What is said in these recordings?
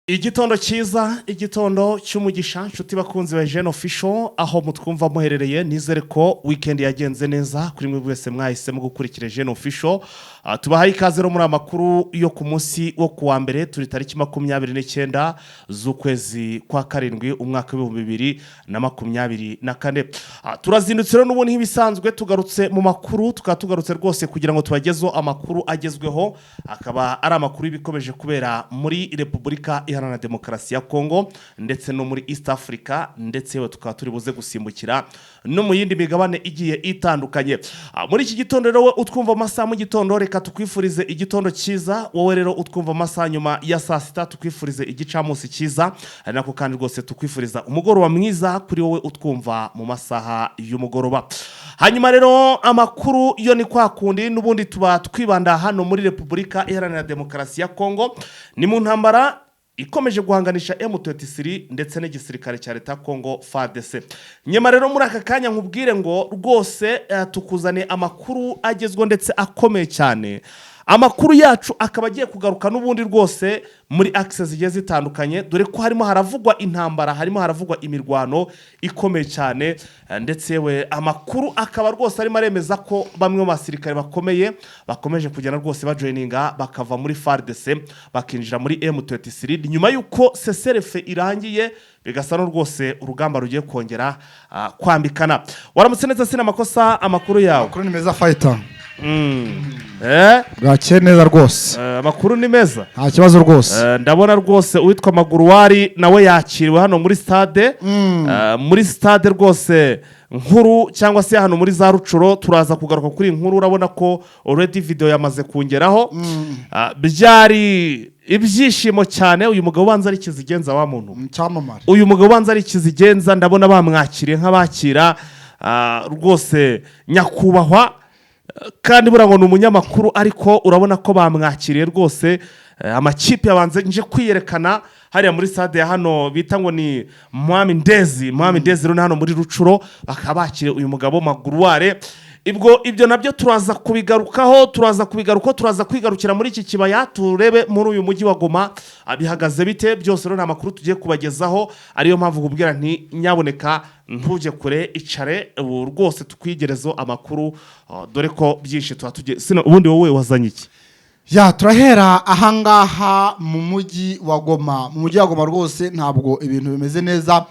Igitondo cyiza, igitondo cy'umugisha, nshuti bakunzi ba Jene Official aho mutwumva muherereye. Nizere ko weekend yagenze neza kuri mwe wese mwahisemo gukurikira Jene Official. Tubahaye ikaze rero muri aya makuru yo ku munsi wo kuwa mbere. Turi tariki 29 z'ukwezi kwa karindwi, umwaka w'2024. Turazindutse rero n'ubundi nk'ibisanzwe, tugarutse mu makuru, tukaba tugarutse rwose kugira ngo tubagezeho amakuru agezweho, akaba ari amakuru y'ibikomeje kubera muri Repubulika Iharanira Demokarasi ya Kongo ndetse no muri East Africa, ndetse yewe tukaba turi buze gusimbukira no mu yindi migabane igiye itandukanye. Muri iki gitondo rero, we utwumva amasaha mu gitondo, reka tukwifurize igitondo cyiza. Wowe rero utwumva amasaha nyuma ya saa sita, tukwifurize igicamunsi cyiza. Ari nako kandi rwose tukwifuriza umugoroba mwiza kuri wowe utwumva mu masaha y'umugoroba. Hanyuma rero amakuru yo ni kwa kundi n'ubundi tuba twibanda hano muri Repubulika Iharanira Demokarasi ya Kongo. Ni mu ntambara ikomeje guhanganisha M23 ndetse n'igisirikare cya leta ya Kongo, FARDC. Nyuma rero muri aka kanya nkubwire ngo rwose tukuzane amakuru agezweho ndetse akomeye cyane. Amakuru yacu akaba agiye kugaruka n'ubundi rwose muri axe zigiye zitandukanye, dore ko harimo haravugwa intambara, harimo haravugwa imirwano ikomeye cyane, ndetse yewe amakuru akaba rwose arimo aremeza ko bamwe mu basirikare bakomeye bakomeje kugenda rwose bajoininga, bakava muri FARDC bakinjira muri M23 nyuma y'uko cessez-le-feu irangiye, bigasa no rwose urugamba rugiye kongera kwambikana. Waramutse neza, sina amakosa, amakuru yawe? Amakuru ni meza, fighter. Eh? Bwakeye neza rwose. Amakuru ni meza. Nta kibazo rwose. Ndabona rwose uwitwa Maguruwari nawe yakiriwe hano muri stade, muri stade rwose nkuru cyangwa se hano muri za Rucuro. Turaza kugaruka kuri iyi nkuru. Urabona ko already video yamaze kungeraho. Byari ibyishimo cyane. Uyu mugabo ubanza ari kizigenza wa muntu. Icyamamare. Uyu mugabo ubanza ari kizigenza. Ndabona bamwakiriye nk'abakira rwose nyakubahwa, kandi buriya ngo ni umunyamakuru, ariko urabona ko bamwakiriye rwose. Amakipe yabanze nje kwiyerekana hariya muri stade ya hano bita ngo ni Mwami Ndezi. Mwami Ndezi rero ni hano muri Rucuro, bakaba bakiriye uyu mugabo Maguruware. Ibwo ibyo nabyo turaza kubigarukaho, turaza kubigarukaho, turaza kwigarukira muri iki kibaya, turebe muri uyu mujyi wa Goma bihagaze bite. Byose rero ni amakuru tugiye kubagezaho, ariyo mpamvu kubwira nti nyaboneka ntujye kure, icare ubu rwose tukwigerezo amakuru, dore ko byinshi tuba tugiye sino. Ubundi wowe wazanye iki? Ya, turahera ahangaha mu mujyi wa Goma. Mu mujyi wa Goma rwose ntabwo ibintu bimeze neza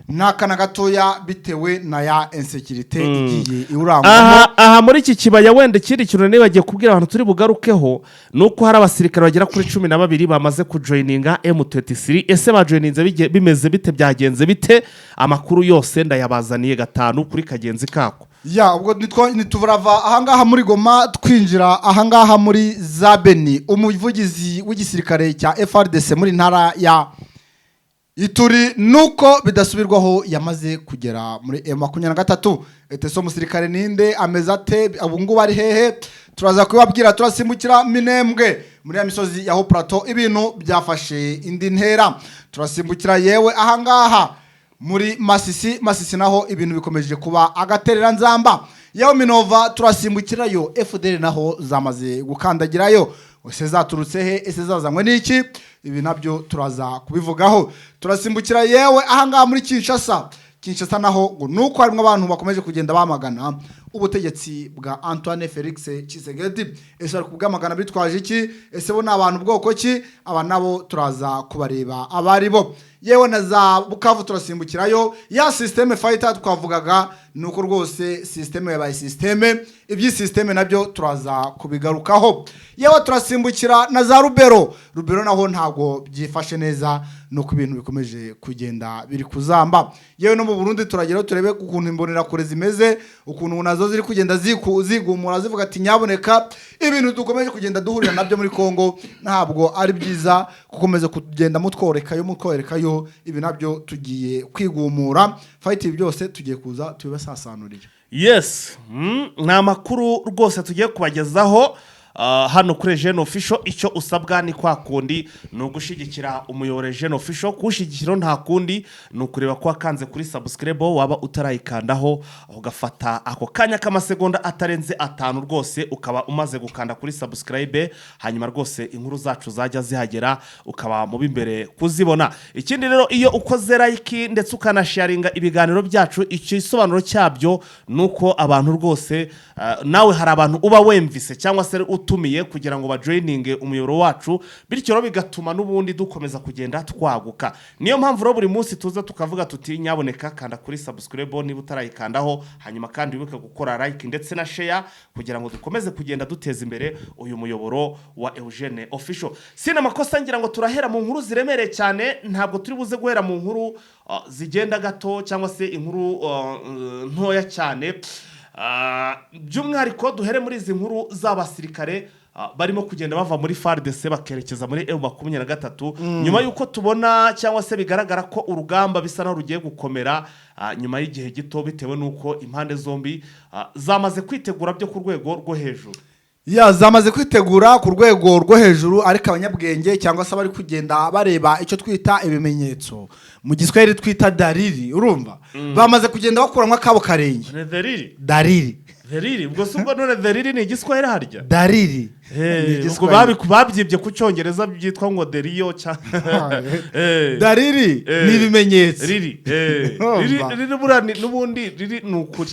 n'akana gatoya, bitewe na ya insécurité igiye iwurangwamo. Aha muri iki kibaya, wenda ikindi kintu nibagiye kubwira abantu turi bugarukeho ni uko hari abasirikare bagera kuri 12 bamaze kujoininga M23. Ese bajoininze bimeze bite? Byagenze bite? Amakuru yose ndayabazaniye gatanu kuri kagenzi kako. Ya, ubwo ntiturava ahangaha muri Goma, twinjira ahangaha muri za Beni. Umuvugizi w'igisirikare cya FARDC muri ntara ya Ituri, nuko bidasubirwaho yamaze kugera muri M23. Ese umusirikare ninde? Ameze ate? Ubu ngubu ari hehe? Turaza kubabwira. Turasimbukira Minembwe, muri ya misozi ya Plateau, ibintu byafashe indi ntera. Turasimbukira yewe ahangaha muri Masisi. Masisi naho ibintu bikomeje kuba agatereranzamba. Yewe Minova turasimbukirayo, FDLR naho zamaze gukandagirayo. Ese zaturutse he? Ese zazanywe n'iki? Ibi nabyo turaza kubivugaho. Turasimbukira yewe ahangaha muri Kinshasa. Kinshasa naho ngo nuko harimo abantu bakomeje kugenda bamagana ubutegetsi bwa Antoine Felix Tshisekedi. Ese bari kubwamagana bitwaje iki? Ese bo ni abantu bwoko ki? Aba nabo turaza kubareba abari bo. Yewe na za Bukavu turasimbukirayo. Ya système, fighter, twavugaga nuko rwose système yabaye système. Iby'i système nabyo turaza kubigarukaho. Yewe turasimbukira na za Rubero. Rubero naho ntabwo byifashe neza, nuko ibintu bikomeje kugenda biri kuzamba. Yewe no mu Burundi turageraho, turebe ukuntu imbonerakure zimeze, ukuntu nazo ziri kugenda zigumura zivuga ati nyaboneka, ibintu dukomeje kugenda duhurira nabyo muri Kongo ntabwo ari byiza, gukomeza kugenda mutworekayo mutworekayo. Ibi nabyo tugiye kwigumura, fight. Ibi byose tugiye kuza tubibasasanurira. Yes, ni amakuru rwose tugiye kubagezaho. hano kuri Eugene Official. Icyo usabwa ni kwa kundi, ni ugushyigikira umuyoboro Eugene Official. Kuwushyigikira nta kundi, ni ukureba ko wakanze kuri subscribe. Waba utarayikandaho, ugafata ako kanya k'amasegonda atarenze 5 rwose, ukaba umaze gukanda kuri subscribe, hanyuma rwose inkuru zacu zajya zihagera ukaba mu b'imbere kuzibona. Ikindi rero, iyo ukoze like ndetse ukanasharinga ibiganiro byacu, igisobanuro cyabyo ni uko abantu rwose nawe hari abantu uba wemvise cyangwa se utumiye kugira ngo bajoyininge umuyoboro wacu, bityo rero bigatuma n'ubundi dukomeza kugenda twaguka. Niyo mpamvu rero buri munsi tuza tukavuga tuti: "Nyaboneka kanda kuri subscribe niba utarayikandaho, hanyuma kandi wibuke gukora like ndetse na share kugira ngo dukomeze kugenda duteza imbere uyu muyoboro wa Eugene Official." Sina makosa, ngira ngo turahera mu nkuru ziremereye cyane. Ntabwo turi buze guhera mu nkuru zigenda gato cyangwa se inkuru ntoya cyane. By'umwihariko duhere muri izi nkuru z'abasirikare barimo kugenda bava muri FARDC bakerekeza muri M23, nyuma y'uko tubona cyangwa se bigaragara ko urugamba bisa naho rugiye gukomera nyuma y'igihe gito, bitewe n'uko impande zombi zamaze kwitegura byo ku rwego rwo hejuru. Ya, zamaze kwitegura ku rwego rwo hejuru, ariko abanyabwenge cyangwa se abari kugenda bareba icyo twita ibimenyetso, mu Giswahili twita dalili, urumva bamaze kugenda bakuramo akabo karenge. Ni dalili. Dalili. Dalili, ubwo si ubwo none dalili ni Igiswahili harya? Dalili ni Ubwo Igiswahili. Babyibye ku Cyongereza byitwa ngo deriyo cyangwa Dalili ni ibimenyetso. Riri Urumva? Riri buriya n'ubundi riri ni ukuri.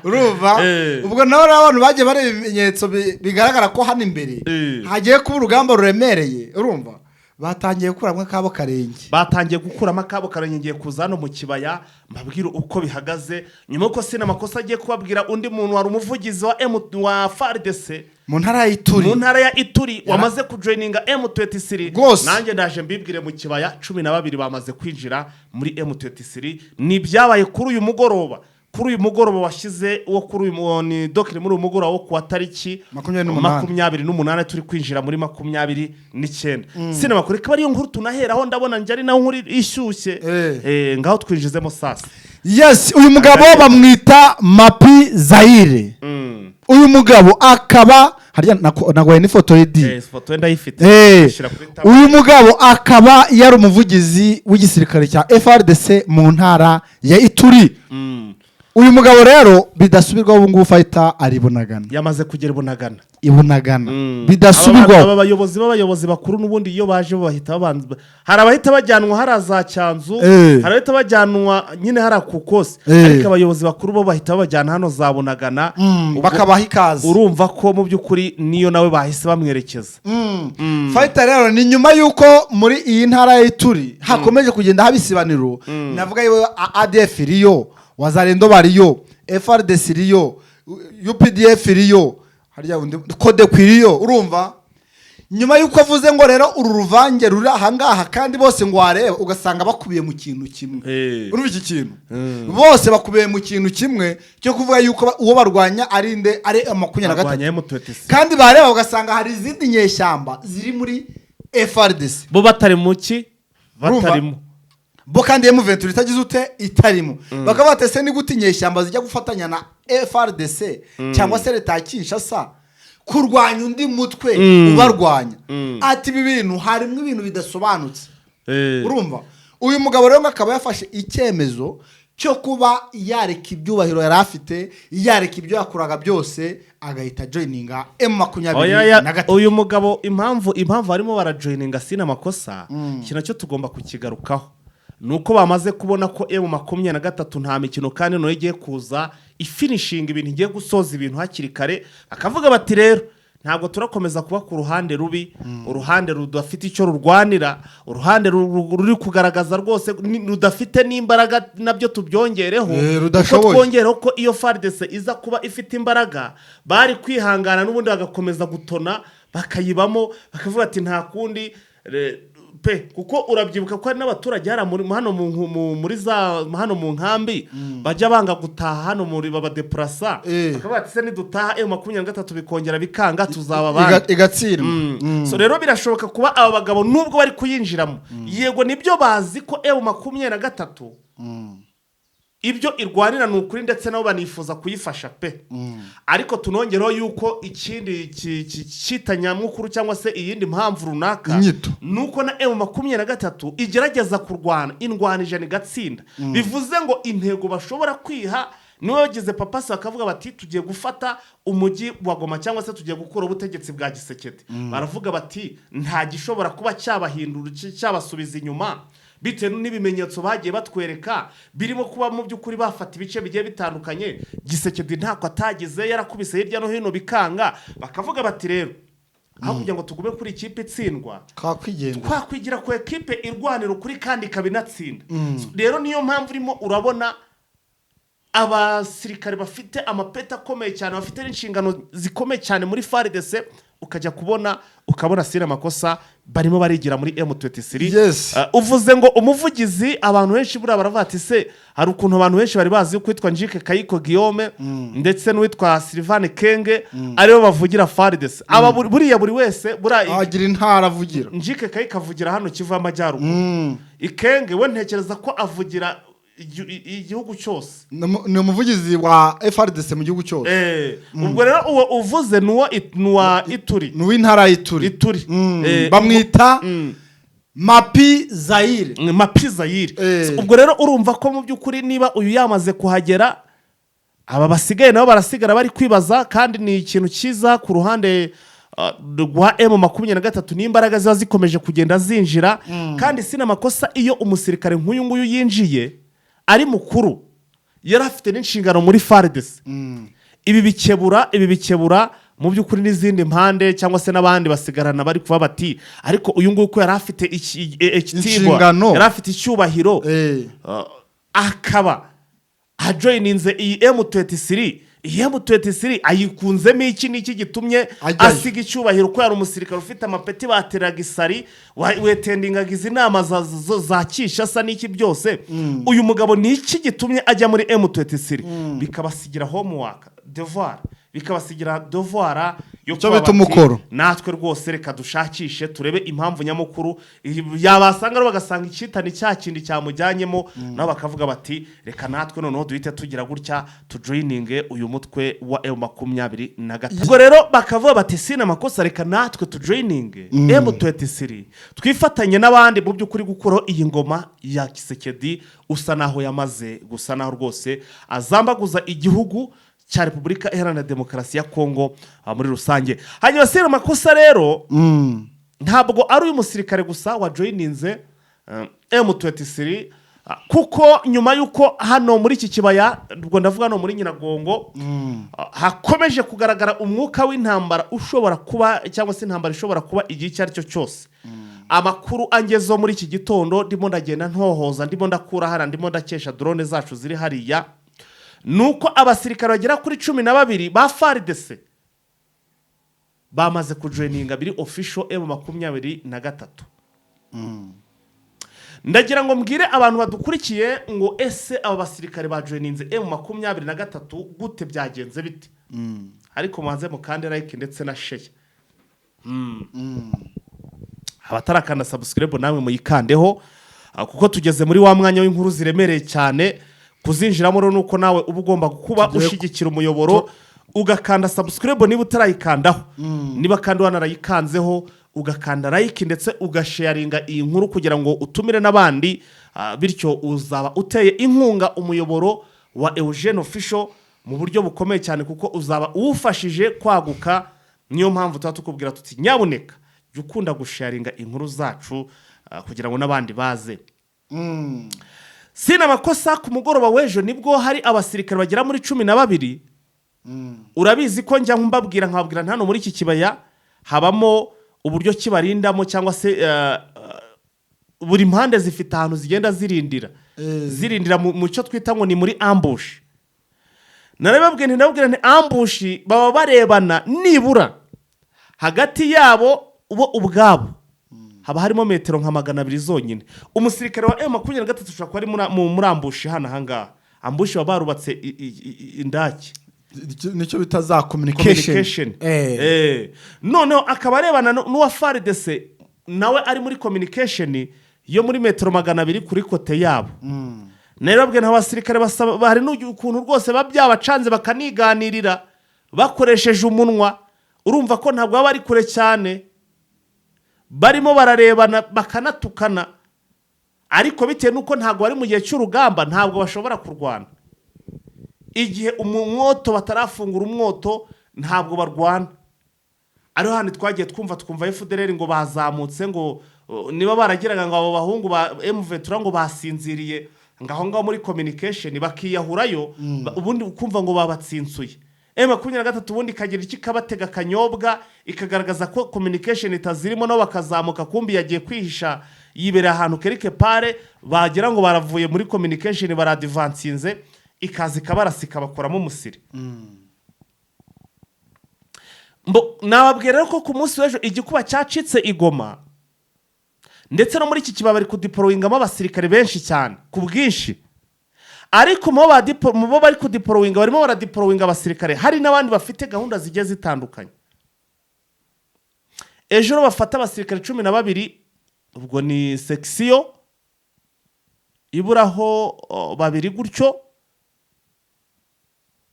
Urumva, ubwo nawe rero abantu bagiye bareba ibimenyetso bigaragara ko hano imbere hagiye kuba urugamba ruremereye, urumva batangiye gukuramo akabo karenge. Batangiye gukuramo akabo karenge. Ngiye kuza hano mu kibaya mbabwire uko bihagaze, nyuma y'uko sina amakosa agiye kubabwira undi muntu wari umuvugizi wa M wa FARDC mu ntara ya Ituri, mu ntara ya Ituri, wamaze kujoininga M23. Rwose. Nanjye ndaje mbibwire mu kibaya, 12 bamaze kwinjira muri M23. Ni ibyabaye kuri uyu mugoroba, kuri uyu mugoroba washyize wo kuri uyu ni dokiri muri uyu mugoroba wo kuwa tariki 28. 28, turi kwinjira muri 29. Sinema kure ikaba ariyo nkuru tunaheraho. Ndabona njye ari nayo nkuru ishyushye. Ngaho twinjizemo sasa. Yes, uyu mugabo bamwita Mapi Zaire. Uyu mugabo akaba harya naguhaye n'ifoto ye di. Ifoto ye ndayifite. Shyira kuri tab. Uyu mugabo akaba yari umuvugizi w'igisirikare cya FARDC mu ntara ya Ituri. Uyu mugabo rero bidasubirwaho, ubu ngubu fighter ari Bunagana. Yamaze kugera i Bunagana. I Bunagana bidasubirwaho. Aba bayobozi b'abayobozi bakuru n'ubundi iyo baje bo bahita babanza, hari abahita bajyanwa hariya za Cyanzu, hari abahita bajyanwa nyine hariya ku kosi, ariko abayobozi bakuru bo bahita babajyana hano za Bunagana. Ubwo Bakabaha ikaze. urumva ko mu by'ukuri niyo nawe bahise bamwerekeza. Fighter rero ni nyuma y'uko muri iyi ntara ya Ituri hakomeje kugenda haba isibaniro. Navuga yewe ADF iriyo, Wazalendo bariyo, FARDC iriyo, UPDF iriyo, harya undi CODECO iriyo. Urumva nyuma y'uko avuze ngo rero uru ruvange ruri ahangaha, kandi bose ngo wareba ugasanga bakubiye mu kintu kimwe. Urumva iki kintu, bose bakubiye mu kintu kimwe cyo kuvuga yuko uwo barwanya ari nde? Ari 23. Barwanya M23. Kandi bareba ugasanga hari izindi nyeshyamba ziri muri FARDC. Bo batari mu ki? Urumva? Batarimo. Bo kandi M23 itagize ute? Itarimo. Bakaba batese ni gute inyeshyamba zijya gufatanya na FARDC cyangwa se leta ya Kinshasa kurwanya undi mutwe ubarwanya? Ati ibi bintu harimo ibintu bidasobanutse. Urumva uyu mugabo rero ngo akaba yafashe icyemezo cyo kuba yareka ibyubahiro yari afite, yareka ibyo yakoraga byose, agahita joininga M makumyabiri Oya, ya- na gatatu. Uyu mugabo impamvu barimo barajoininga, sina amakosa, iki nacyo tugomba kukigarukaho, ni uko bamaze kubona ko M23 nta mikino, kandi noneho igiye kuza ifinishinga ibintu, igiye gusoza ibintu hakiri kare. Bakavuga bati: "Rero ntabwo turakomeza kuba ku ruhande rubi, uruhande rudafite icyo rurwanira, uruhande ruri kugaragaza rwose rudafite n'imbaraga, nabyo tubyongereho." Rudashoboye. Kuko twongereho ko iyo FARDC iza kuba ifite imbaraga, bari kwihangana n'ubundi bagakomeza gutona, bakayibamo, bakavuga ati nta kundi pe. Kuko urabyibuka ko hari n'abaturage hariya hano muri za hano mu nkambi bajya banga gutaha hano muri babadepurasa, bakavuga ati: "Se nidutaha M23 bikongera bikanga, tuzaba abandi?" Igatsindwa. So rero birashoboka kuba aba bagabo nubwo bari kuyinjiramo, yego nibyo, bazi ko M23 Ibyo irwanira ni ukuri, ndetse nabo banifuza kuyifasha pe. Ariko tunongereho yuko ikindi cyitanyamukuru cyangwa se iyindi mpamvu runaka Inyito. ni uko na M23 igerageza kurwana indwana 100 igatsinda. Bivuze ngo intego bashobora kwiha, niwe bagize papasi bakavuga bati: "Tugiye gufata umujyi wa Goma" cyangwa se "tugiye gukura ubutegetsi bwa Gisekedi", baravuga bati nta gishobora kuba cyabahindura, cyabasubiza inyuma, bitewe n'ibimenyetso bagiye batwereka birimo kuba mu by'ukuri bafata ibice bigiye bitandukanye. Gisekedi ntako atagize, yarakubise hirya no hino bikanga. Bakavuga bati: "Rero aho kugira ngo tugume kuri ikipe itsindwa, twakwigendera, twakwigira ku ekipe irwanira ukuri kandi ikaba inatsinda." Rero niyo mpamvu urimo urabona abasirikare bafite amapeti akomeye cyane, bafite n'inshingano zikomeye cyane muri FARDC, ukajya kubona ukabona sire amakosa barimo barigira muri M23. Uvuze ngo umuvugizi, abantu benshi buriya baravuga ati: "Se hari ukuntu abantu benshi bari bazi ko witwa Njike Kayiko Guillaume ndetse n'uwitwa Sylvain Kenge aribo bavugira FARDC?" Aba buriya buri wese buriya agira intara avugira. Njike Kayiko avugira hano Kivu y'Amajyaruguru, Ikenge we ntekereza ko avugira igihugu cyose. Ni umuvugizi wa FARDC mu gihugu cyose. Ubwo rero uwo uvuze ni uwa Ituri. Ni uw'intara y'Ituri. Ituri. Bamwita Mapi Zayire. Mapi Zayire. Ubwo rero urumva ko mu by'ukuri niba uyu yamaze kuhagera, aba basigaye nabo barasigara bari kwibaza. Kandi ni ikintu cyiza ku ruhande rwa M23, n'imbaraga ziba zikomeje kugenda zinjira. Kandi si n'amakosa, iyo umusirikare nk'uyu nguyu yinjiye ari mukuru, yari afite n'inshingano muri FARDC, ibi bikebura mu by'ukuri n'izindi mpande cyangwa se n'abandi basigarana bari kuba bati: "Ariko uyu nguyu ko yari afite ikitibwa, Inshingano. yari afite icyubahiro, akaba ajoyininze iyi M23, iyi M23 ayikunzemo iki? N'iki gitumye Ajyayo. asiga icyubahiro, ko yari umusirikare ufite amapeti, bateraga isari, wetendingaga izi nama za Kinshasa n'iki byose? Uyu mugabo ni iki gitumye ajya muri M23?" Bikabasigira homework, devoir, bikabasigira devoir yo Icyo kuba bita bati, umukoro. "Natwe rwose reka dushakishe turebe impamvu nyamukuru." Yabasanga rero bagasanga icyitani cya kindi cyamujyanyemo, nabo bakavuga bati: "Reka natwe noneho duhite tugira gutya tujoyininge uyu mutwe wa M23." Ubwo rero bakavuga bati: "Sina amakosa, reka natwe tujoyininge M23, twifatanye n'abandi mu by'ukuri gukuraho iyi ngoma ya Kisekedi usa naho yamaze gusa naho rwose azambaguza igihugu cya Repubulika Iharanira Demokarasi ya Kongo muri rusange." Hanyuma sina amakosa rero, ntabwo ari uyu musirikare gusa wajoyininze M23, kuko nyuma y'uko hano muri iki kibaya, ubwo ndavuga hano muri Nyiragongo, hakomeje kugaragara umwuka w'intambara ushobora kuba, cyangwa se intambara ishobora kuba igihe icyo ari cyo cyose. Amakuru angezeho muri iki gitondo, ndimo ndagenda ntohoza, ndimo ndakura hariya, ndimo ndakesha drone zacu ziri hariya, ni uko abasirikare bagera kuri 12 ba FARDC bamaze kujoyininga biri official M23. Ndagira ngo mbwire abantu badukurikiye ngo: ese aba basirikare bajoyininze M23 gute? Byagenze bite? Ariko mubanze mukande like ndetse na share. Abatarakanda subscribe namwe muyikandeho, kuko tugeze muri wa mwanya w'inkuru ziremereye cyane. Kuzinjiramo rero nuko nawe uba ugomba kuba ushyigikira umuyoboro, ugakanda subscribe niba utarayikandaho, niba kandi wanarayikanzeho ugakanda like ndetse ugasharinga iyi nkuru kugira ngo utumire n'abandi, bityo uzaba uteye inkunga umuyoboro wa Eugene Official mu buryo bukomeye cyane, kuko uzaba uwufashije kwaguka. Niyo mpamvu tuba tukubwira tuti: "Nyabuneka jya ukunda gusharinga inkuru zacu, kugira ngo n'abandi baze." Sina amakosa, ku mugoroba w'ejo nibwo hari abasirikare bagera muri 12. Urabizi ko njya mbabwira, nkababwira hano muri iki kibaya habamo uburyo kibarindamo, cyangwa se buri mpande zifite ahantu zigenda zirindira, zirindira mu cyo twita ngo ni muri ambush. Narababwiye nti, ndababwira nti ambush baba barebana, nibura hagati yabo bo ubwabo haba harimo metero nka 200 zonyine. Umusirikare wa M23 ushobora kuba ari muri ambush hano ahangaha. Ambush baba barubatse indake. Nicyo bita za communication. Communication. Noneho akaba arebana n'uwa FARDC, nawe ari muri communication yo muri metero 200 kuri côté yabo. Narababwiye nta basirikare basaba, hari n'ukuntu rwose biba byabacanze bakaniganirira bakoresheje umunwa. Urumva ko ntabwo baba bari kure cyane, barimo bararebana bakanatukana, ariko bitewe n'uko ntabwo bari mu gihe cy'urugamba, ntabwo bashobora kurwana. Igihe umwoto batarafungura umwoto, ntabwo barwana. Ariho hano twagiye twumva FDLR ngo bazamutse, ngo niba baragiraga ngo abo bahungu ba M23 ngo basinziriye ngaho ngaho muri communication bakiyahurayo, ubundi ukumva ngo babatsinsuye. M23 ubundi ikagira icyo ikabatega akanyobwa, ikagaragaza ko communication itazirimo, nabo bakazamuka, kumbi yagiye kwihisha yibereye ahantu quelque part. Bagira ngo baravuye muri communication, baradivansinze, ikaza ikabarasa, ikabakoramo umusiri. Nababwira rero ko ku munsi w'ejo igikuba cyacitse i Goma, ndetse no muri iki kibaya bari kudeployingamo abasirikare benshi cyane ku bwinshi. Ariko mu bo bari kudeployinga, barimo baradeployinga abasirikare, hari n'abandi bafite gahunda zigiye zitandukanye. Ejo rero bafata abasirikare 12, ubwo ni section iburaho babiri gutyo,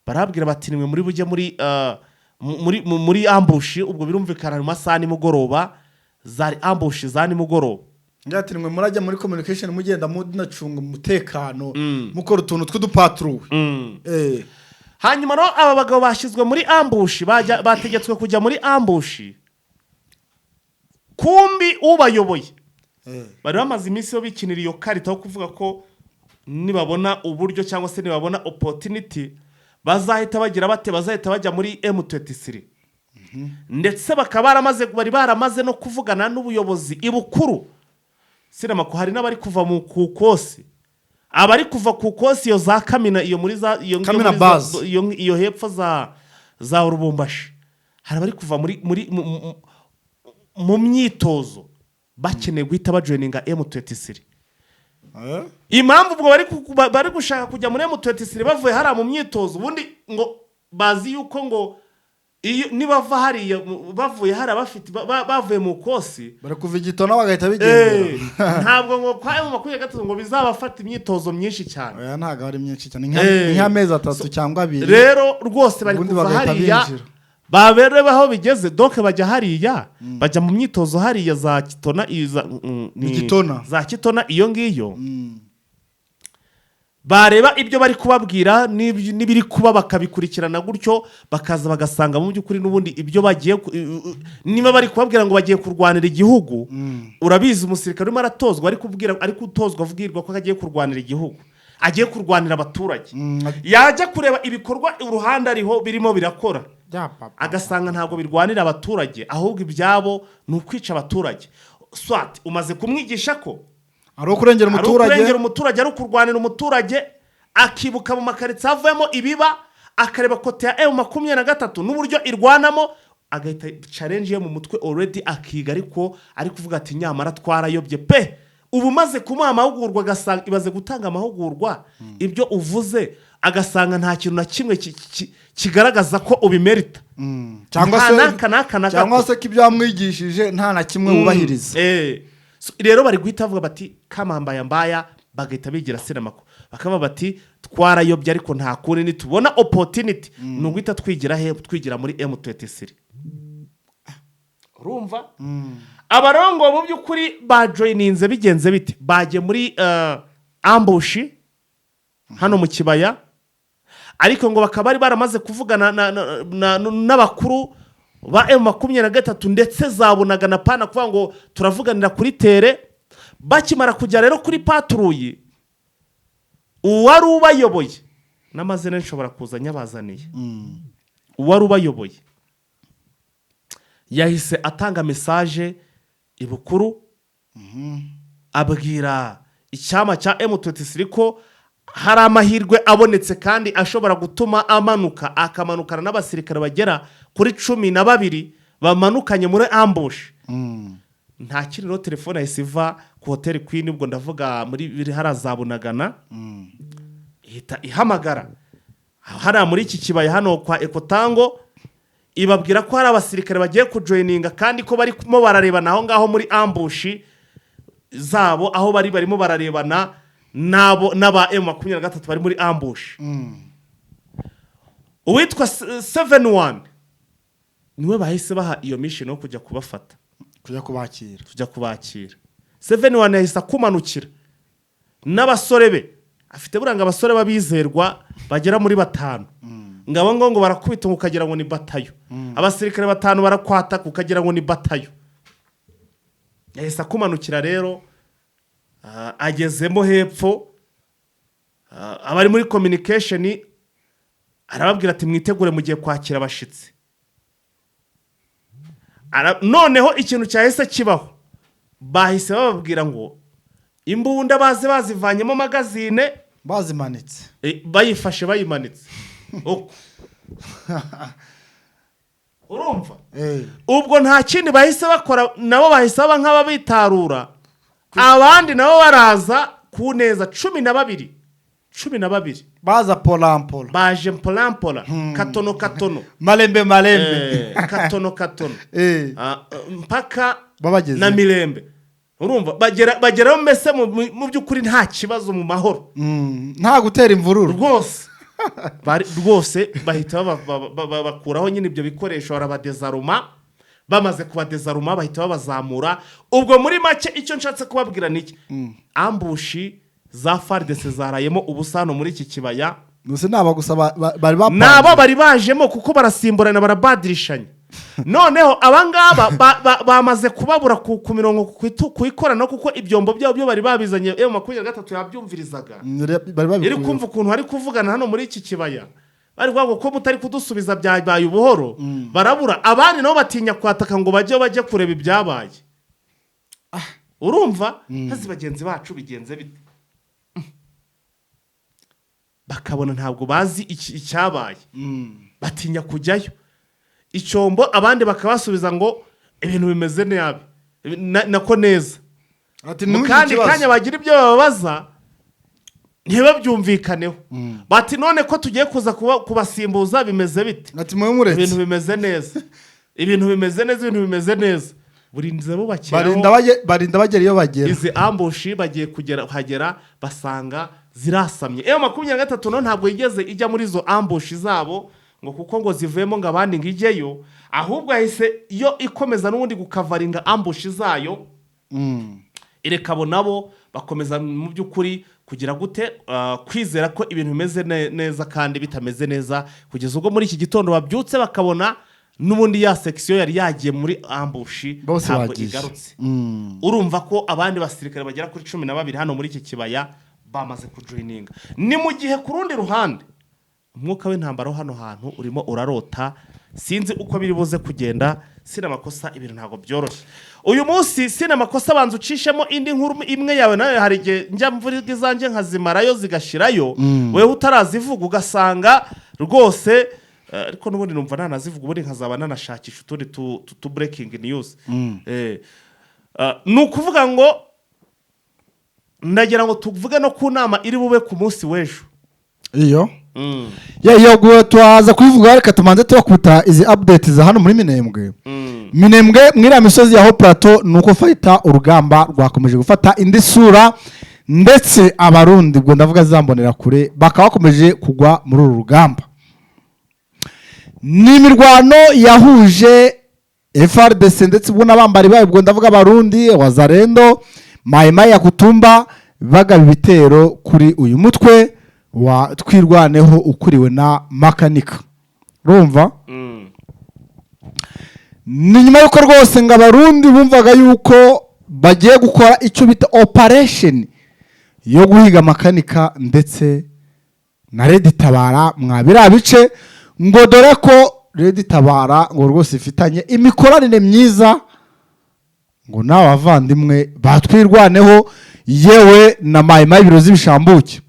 barabwira bati: "Nimwe muri bujye muri ambush." Ubwo birumvikana mu masaha nimugoroba, zari ambush za nimugoroba. Ngati nimwe murajya muri communication, mugenda munacunga umutekano, mukora utuntu tw'udupatrouille. Hanyuma rero aba bagabo bashyizwe muri ambush, bategetswe kujya muri ambush. Kumbi ubayoboye, bari bamaze iminsi bo bikinira iyo karita yo kuvuga ko nibabona uburyo cyangwa se nibabona opportunity bazahita bagira bate, bazahita bajya muri M23, ndetse bakaba bari baramaze no kuvugana n'ubuyobozi ibukuru. Sinamako hari n'abari kuva mu ku kosi, abari kuva ku kosi iyo za Kamina, iyo muri za iyo ngiyo Kamina muri za- base. iyo hepfo za Rubumbashi, hari abari kuva muri muri mu- mu- mu myitozo bakeneye guhita bajoininga M23. Impamvu ubwo bari gushaka kujya muri M23 bavuye hariya mu myitozo, ubundi ngo bazi yuko ngo iyo nibava hariya bavuye hariya bafite bavuye mu kosi, Bari kuva igitona bagahita bigendera. Ntabwo ngo kwa M23 ngo bizabafata imyitozo myinshi cyane. Oya, ntabwo ari myinshi cyane, nk'amezi 3 cyangwa 2. Rero rwose bari Ubundi kuva bagahita hariya, binjira. babereba aho bigeze, donc bajya hariya, bajya mu myitozo hariya za Kitona, Ni Gitona. Za Kitona iyo ngiyo. Bareba ibyo bari kubabwira n'ibiri kuba, bakabikurikirana gutyo, bakaza bagasanga mu by'ukuri n'ubundi ibyo bagiye niba bari kubabwira ngo bagiye kurwanira igihugu, urabizi umusirikare urimo aratozwa, ari kubwira, ari gutozwa abwirwa ko agiye kurwanira igihugu, agiye kurwanira abaturage, yajya kureba ibikorwa uruhande ariho birimo birakora, Ya, papa. agasanga ntabwo birwanira abaturage, ahubwo ibyabo ni ukwica abaturage. Swat umaze kumwigisha ko ari ukurengera ari umuturage, ukurengera umuturage, ari ukurwanira umuturage, akibuka mu makaritsiye avuyemo ibiba, akareba côté ya M23 n'uburyo irwanamo, agahita challenge ye mu mutwe already, akiga ariko ari kuvuga ati: "Nyamara twarayobye pe." Ubu umaze kumuha amahugurwa, agasanga ibaze gutanga amahugurwa, ibyo uvuze agasanga nta kintu na kimwe kigaragaza ko ubimerita. Cyangwa Nta se n'aka n'aka na cyangwa gato. se ko ibyo wamwigishije nta na kimwe wubahiriza. So, rero bari guhita bavuga bati kamambaya mbaya, bagahita bigira sinamako, bakaba bati: "Twarayobye, ariko nta kundi, nitubona opportunity ni uguhita twigira he, twigira muri M23." Urumva abarongo mu by'ukuri bajoininze bigenze bite? Bagiye muri ambush hano mu kibaya, ariko ngo bakaba bari baramaze kuvugana n'abakuru ba M23, ndetse zabonaga na pana kuvuga ngo turavuganira kuri terrain. Bakimara kujya rero kuri patrouille, uwari ubayoboye, n'amazina nshobora kuza nyabazaniye, uwari ubayoboye yahise atanga message ibukuru, abwira icyama cya M23 ko hari amahirwe abonetse kandi ashobora gutuma amanuka, akamanukana n'abasirikare bagera kuri 12 bamanukanye muri ambush. Nta kindi rero, telefone yahise iva ku Hoteli Queen, ubwo ndavuga muri biri hariya za Bunagana, ihita ihamagara hariya muri iki kibaya hano kwa Ekotango, ibabwira ko hari abasirikare bagiye kujoininga kandi ko barimo bararebana aho ngaho muri ambush zabo, aho bari barimo bararebana. N'abo n'aba M23 bari muri ambush. Uwitwa 71 niwe bahise baha iyo mission yo kujya kubafata. Kujya kubakira. Kujya kubakira. 71 yahise akumanukira n'abasore be, afite buranga abasore b'abizerwa bagera muri batanu. Ngabo ngo barakubita ngo ukagira ngo ni batayo, abasirikare batanu barakwataka ukagira ngo ni batayo. Yahise akumanukira rero, agezemo hepfo, abari muri communication arababwira ati: "Mwitegure, mugiye kwakira abashitsi." Noneho ikintu cyahise kibaho, bahise bababwira ngo imbunda baze bazivanyemo magazine. Bazimanitse. Bayifashe bayimanitse uko, urumva? Ubwo nta kindi bahise bakora, nabo bahise baba nk'ababitarura, abandi nabo baraza ku neza, 12, 12. Baza polampola. Baje mpolampola, katono katono. Malembe malembe. Katono katono. Mpaka Babageze. na Mirembe, urumva bageraho mbese mu by'ukuri nta kibazo, mu mahoro. Nta gutera imvururu. Rwose rwose bahita bakuraho nyine ibyo bikoresho, barabadezaruma. Bamaze kubadezaruma bahita babazamura. Ubwo muri make icyo nshatse kubabwira ni iki: ambush za FARDC zarayemo ubusa hano muri iki kibaya. Gusa ni aba gusa bari bapanze. Nabo bari bajemo kuko barasimburana, barabadirishanya. Noneho abangaba bamaze kubabura ku mirongo ku ikorana, kuko ibyombo byabo byo bari babizanye, M23 yabyumvirizaga. Bari iri babikuye. Kumva ukuntu hari kuvugana hano muri iki kibaya, bari kuvuga ngo ko mutari kudusubiza byabaye ubuhoro. Barabura. Abandi nabo batinya kwataka ngo bajye kureba ibyabaye, urumva hazi bagenzi bacu bigenze bite, bakabona ntabwo bazi icyabaye, batinya kujyayo icyombo. Abandi bakabasubiza ngo ibintu bimeze nabi, nako neza. Ati Mu ntugire kandi ikibazo. kanya bagira ibyo bababaza ntibabyumvikaneho, bati: "None ko tugiye kuza kubasimbuza bimeze bite?" Ati mube muretse. Ibintu bimeze neza, ibintu bimeze neza, ibintu bimeze neza. Burinze bubakeraho. Barinda bagera iyo bagera. Izi ambush bagiye kugera hagera basanga zirasamye. M23 no ntabwo yigeze ijya muri izo ambush zabo ngo kuko ngo zivuyemo ngo abandi ngo ijyeyo, ahubwo yahise yo ikomeza n'ubundi gukavaringa ambush zayo, ireka abo nabo bakomeza mu by'ukuri kugira gute, kwizera ko ibintu bimeze neza kandi bitameze neza, kugeza ubwo muri iki gitondo babyutse bakabona n'ubundi ya section yari yagiye muri ambush Bose ntabwo bagiye. igarutse. Urumva ko abandi basirikare bagera kuri 12 hano muri iki kibaya bamaze kujoininga. Ni mu gihe ku rundi ruhande umwuka w'intambara wo hano hantu urimo urarota. Sinzi uko biri buze kugenda. Sina amakosa, ibintu ntabwo byoroshye uyu munsi. Sina amakosa, banza ucishemo indi nkuru imwe yawe. Nawe hari igihe njya mvuga izanjye nkazimarayo zigashirayo, wewe utarazivuga, ugasanga rwose ariko n'ubundi numva nanazivuga, ubundi nkazaba nanashakisha utundi tu breaking news. Ni ukuvuga ngo ndagira ngo tuvuge no ku nama iri bube ku munsi w'ejo. Iyo ye yo twaza kubivuga, reka tumanze tubakubita izi update za hano muri Minembwe. Minembwe muri iriya misozi ya Haut Plateau, ni uko fayita urugamba rwakomeje gufata indi sura, ndetse Abarundi, ubwo ndavuga zambonera kure, bakaba bakomeje kugwa muri uru rugamba. Ni imirwano yahuje FARDC ndetse ubwo n'abambari bayo, ubwo ndavuga Abarundi, Wazalendo, Mayimayi ya Kutumba, bagaba ibitero kuri uyu mutwe wa Twirwaneho ukuriwe na Makanika. Urumva ni nyuma y'uko rwose ngo Abarundi bumvaga yuko bagiye gukora icyo bita operation yo guhiga Makanika ndetse na RED Tabara mwa biriya bice, ngo dore ko RED Tabara ngo rwose ifitanye imikoranire myiza ngo n'abavandimwe batwirwaneho, yewe na Mayimayi ibiro z'ibishambuke.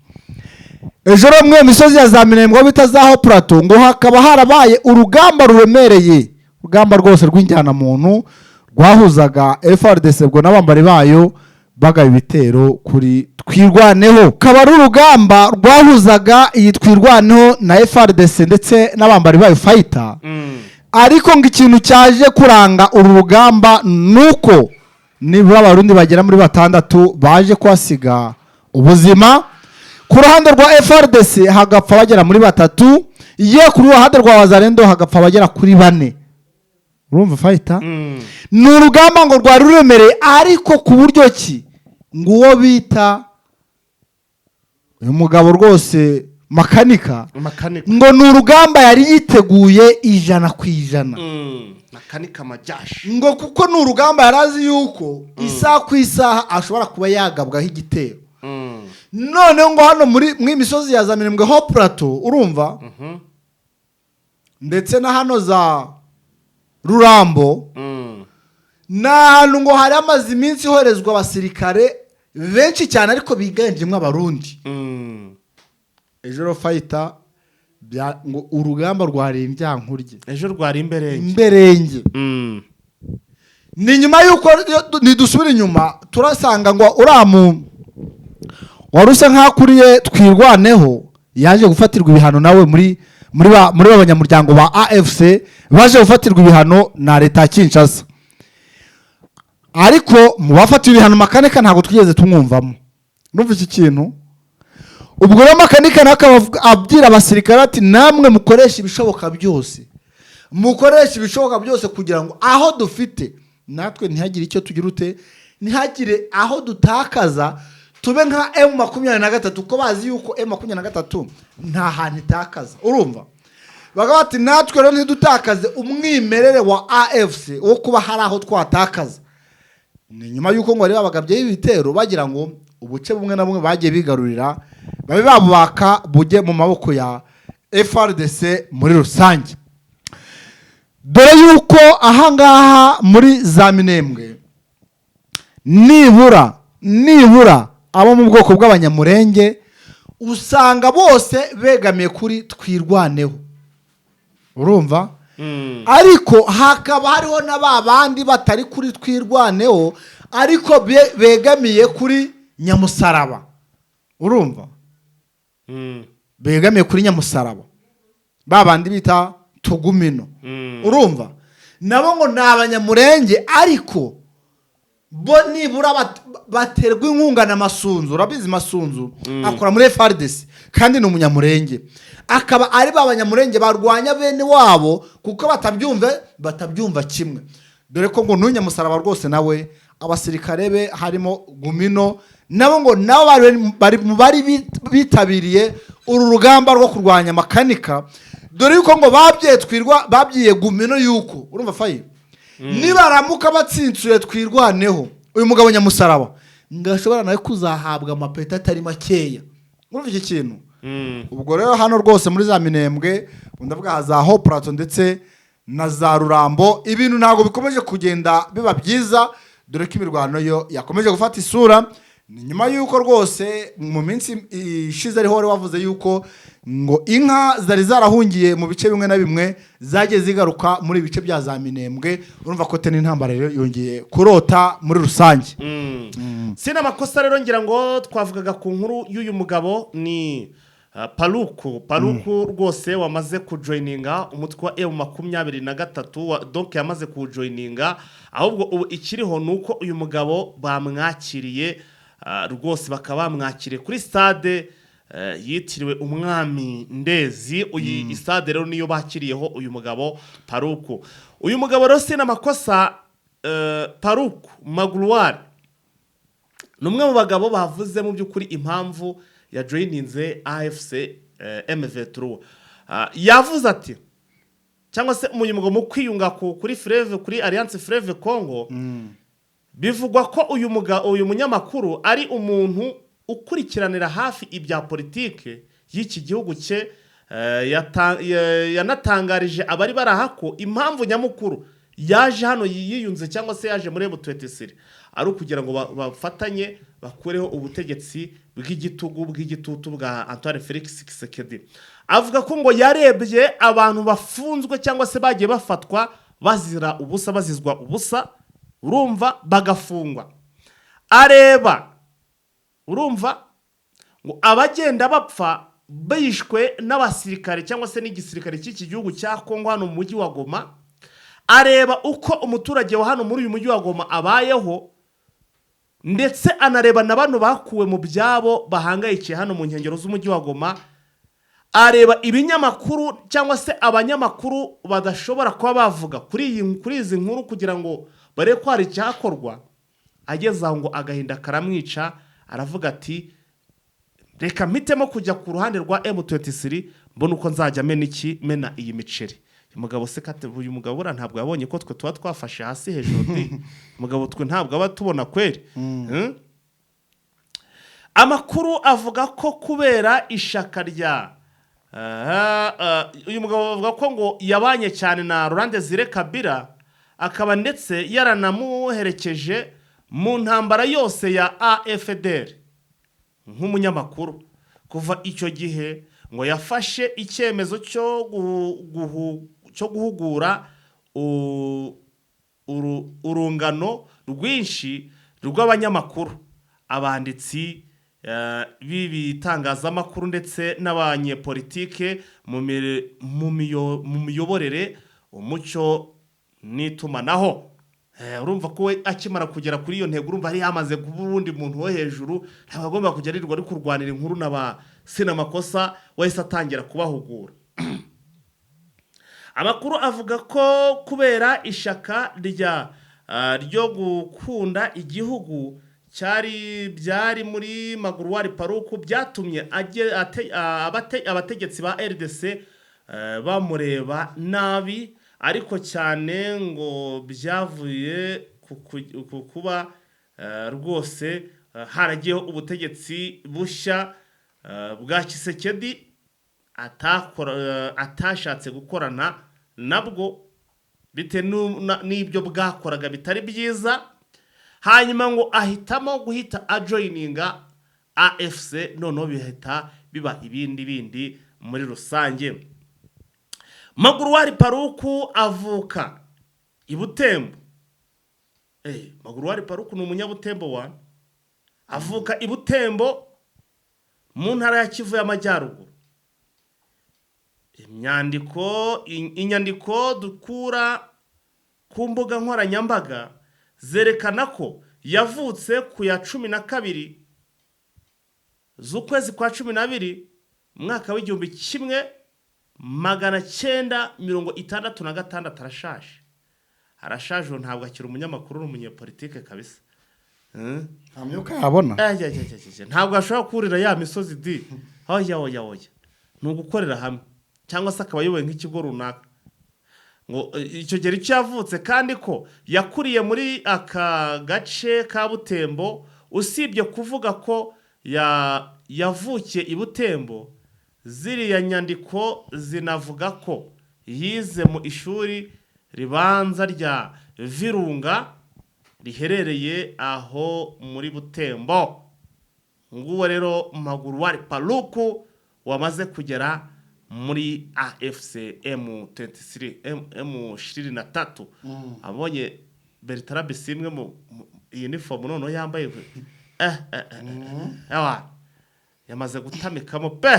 Ejo rero muri iyo misozi ya za Minembwe, aho bita za Haut Plateau, ngo hakaba harabaye urugamba ruremereye, urugamba rwose rw'injyanamuntu rwahuzaga FARDC ubwo n'abambari bayo bagaba ibitero kuri Twirwaneho. Rukaba ari urugamba rwahuzaga iyi Twirwaneho na FARDC ndetse n'abambari bayo fayita. Ariko ngo ikintu cyaje kuranga uru rugamba ni uko nibura Abarundi bagera muri batandatu baje kuhasiga. ubuzima. Ku ruhande rwa FARDC hagapfa bagera muri batatu, ye ku ruhande rwa Wazalendo hagapfa abagera kuri bane. Urumva fayita, ni urugamba ngo rwari ruremereye, ariko ku buryo ki ngo uwo bita uyu mugabo rwose Makanika, Makanika. ngo ni urugamba yari yiteguye 100%. Makanika majashi. Ngo kuko ni urugamba yari azi yuko isaha ku isaha ashobora kuba yagabwaho igitero. Noneho ngo hano muri mu misozi ya za Minembwe ho plateau, urumva, ndetse na hano za Rurambo, ni ahantu ngo hari hamaze iminsi hoherezwa abasirikare benshi cyane, ariko biganjemo Abarundi. Ejo rero fayita ngo urugamba rwari indyankurye. Ejo rwari imberenge. Imberenge. Ni nyuma y'uko nidusubira inyuma turasanga ngo uriya mu wari usa nk'akuriye Twirwaneho yaje gufatirwa ibihano nawe muri ba banyamuryango ba AFC baje gufatirwa ibihano na leta ya Kinshasa. Ariko mu bafatiwe ibihano, Makanika ntabwo twigeze tumwumvamo. Numva iki kintu, ubwo rero Makanika nawe akaba abwira abasirikare ati: "Namwe mukoreshe ibishoboka byose, mukoreshe ibishoboka byose kugira ngo aho dufite natwe ntihagire icyo tugira ute, ntihagire aho dutakaza, tube nka M23," kuko bazi yuko M23 nta hantu itakaza. Urumva, bakaba bati: "Natwe rero ntidutakaze umwimerere wa AFC wo kuba hari aho twatakaza." Ni nyuma y'uko ngo bari babagabyeho ibitero bagira ngo ubuce bumwe na bumwe bagiye bigarurira babe babubaka bujye mu maboko ya FARDC muri rusange, dore yuko ahangaha muri za Minembwe nibura abo mu bwoko bw'Abanyamurenge usanga bose begamiye kuri Twirwaneho, urumva, ariko hakaba hariho na ba bandi batari kuri Twirwaneho ariko begamiye kuri Nyamusaraba, urumva, begamiye kuri Nyamusaraba, ba bandi bita Tugumino. Urumva, nabo ngo ni Abanyamurenge, ariko bo nibura baterwa inkunga na Masunzu. Urabizi, Masunzu akora muri FARDC kandi ni Umunyamurenge, akaba ari ba Banyamurenge barwanya bene wabo kuko batabyumva kimwe, dore ko ngo n'Unyamusaraba rwose nawe abasirikare be harimo Gumino, nabo ngo nabo bari mu bari bitabiriye uru rugamba rwo kurwanya Makanika, dore yuko ngo babwiye twirwa babwiye Gumino yuko, urumva fayi, nibaramuka batsinsuye Twirwaneho, uyu mugabo Nyamusaraba ngo ashobora nawe kuzahabwa amapeti atari makeya. Urumva iki kintu? Ubwo rero hano rwose muri za Minembwe, ndavuga za ho plateau ndetse na za Rurambo, ibintu ntabwo bikomeje kugenda biba byiza, dore ko imirwano yo yakomeje gufata isura. Ni nyuma y'uko rwose mu minsi ishize ariho wari wavuze yuko ngo inka zari zarahungiye mu bice bimwe na bimwe zagiye zigaruka muri ibi bice bya za Minembwe. Urumva ko te n'intambara rero yongeye kurota muri rusange. Sina amakosa rero, ngira ngo twavugaga ku nkuru y'uyu mugabo ni Paluku. Paluku rwose wamaze kujoininga umutwe wa M23, donc yamaze kuwujoininga. Ahubwo ubu ikiriho ni uko uyu mugabo bamwakiriye, rwose bakaba bamwakiriye kuri stade yitiriwe umwami Ndezi. Uyi stade rero niyo bakiriyeho uyu mugabo Paluku. Uyu mugabo rero, sina amakosa, Paluku Magloire ni umwe mu bagabo bavuze mu by'ukuri impamvu ya joininze AFC M23. Yavuze ati, cyangwa se uyu mugabo mu kwiyunga kuri Fleuve, kuri Alliance Fleuve Congo, bivugwa ko uyu munyamakuru ari umuntu ukurikiranira hafi ibya politike y'iki gihugu cye. Yanatangarije abari baraha ko impamvu nyamukuru yaje hano yiyunze cyangwa se yaje muri M23 ari ukugira ngo bafatanye bakureho ubutegetsi bw'igitugu, bw'igitutu bwa Antoine Felix Tshisekedi. Avuga ko ngo yarebye abantu bafunzwe cyangwa se bagiye bafatwa bazira ubusa, bazizwa ubusa, urumva, bagafungwa, areba, urumva, ngo abagenda bapfa bishwe n'abasirikare cyangwa se n'igisirikare cy'iki gihugu cya Kongo hano mu mujyi wa Goma, areba uko umuturage wa hano muri uyu mujyi wa Goma abayeho. Ndetse anareba na bano bakuwe mu byabo bahangayikiye hano mu nkengero z'umujyi wa Goma. Areba ibinyamakuru cyangwa se abanyamakuru badashobora kuba bavuga kuri izi nkuru kugira ngo barebe ko hari icyakorwa. Ageze aho ngo agahinda karamwica, aravuga ati: "Reka mpitemo kujya ku ruhande rwa M23, mbona uko nzajya mena iki, mena iyi miceri." Uyu mugabo se kate, uyu mugabo buriya ntabwo yabonye ko twe tuba twafashe hasi hejuru di? Mugabo twe ntabwo aba tubona kweri? Hmm? Amakuru avuga ko kubera ishaka rya uyu mugabo, bavuga ko ngo yabanye cyane na Laurent Desire Kabila, akaba ndetse yaranamuherekeje mu ntambara yose ya AFDL nk'umunyamakuru. Kuva icyo gihe ngo yafashe icyemezo cyo guhugura urungano rwinshi rw'abanyamakuru, abanditsi b'ibitangazamakuru ndetse n'abanyepolitike mu miyoborere, umucyo n'itumanaho. Urumva ko we akimara kugera kuri iyo ntego, urumva yari yamaze kuba uwundi muntu wo hejuru. Ntabwo agomba kujya arirwa ari kurwanira inkuru na ba Sinamakosa, wahise atangira kubahugura. Amakuru avuga ko kubera ishaka ryo gukunda igihugu cyari byari muri Magloire Paluku byatumye abategetsi ba RDC bamureba nabi, ariko cyane ngo byavuye ku kuba rwose haragiyeho ubutegetsi bushya bwa Tshisekedi atashatse gukorana nabwo bitewe n'ibyo bwakoraga bitari byiza. Hanyuma ngo ahitamo guhita ajoininga AFC, noneho bihita biba ibindi bindi muri rusange. Magloire Paluku avuka i Butembo. Magloire Paluku ni umunyabutembo wa avuka i Butembo mu ntara ya Kivu y'Amajyaruguru. Inyandiko dukura ku mbuga nkoranyambaga zerekana ko yavutse ku ya 12 z'ukwezi kwa 12 mu mwaka w'1966. Arashaje, arashaje ubu, ntabwo akiri umunyamakuru, ni umunyepolitike kabisa. Nta myuka yabona. Ay, ay, ay, ay, ay, ntabwo ashobora kurira ya misozi di. Oya, oya, oya, ni ugukorera hamwe cyangwa se akaba ayoboye nk'ikigo runaka. Ngo icyo gihe icyo yavutse kandi ko yakuriye muri aka gace ka Butembo. Usibye kuvuga ko yavukiye i Butembo, ziriya nyandiko zinavuga ko yize mu ishuri ribanza rya Virunga riherereye aho muri Butembo. Nguwo rero Magloire Paluku wamaze kugera muri AFC M23, M23. Abonye Bertrand Bisimwe mu uniform noneho yambaye, ewa yamaze gutamikamo pe.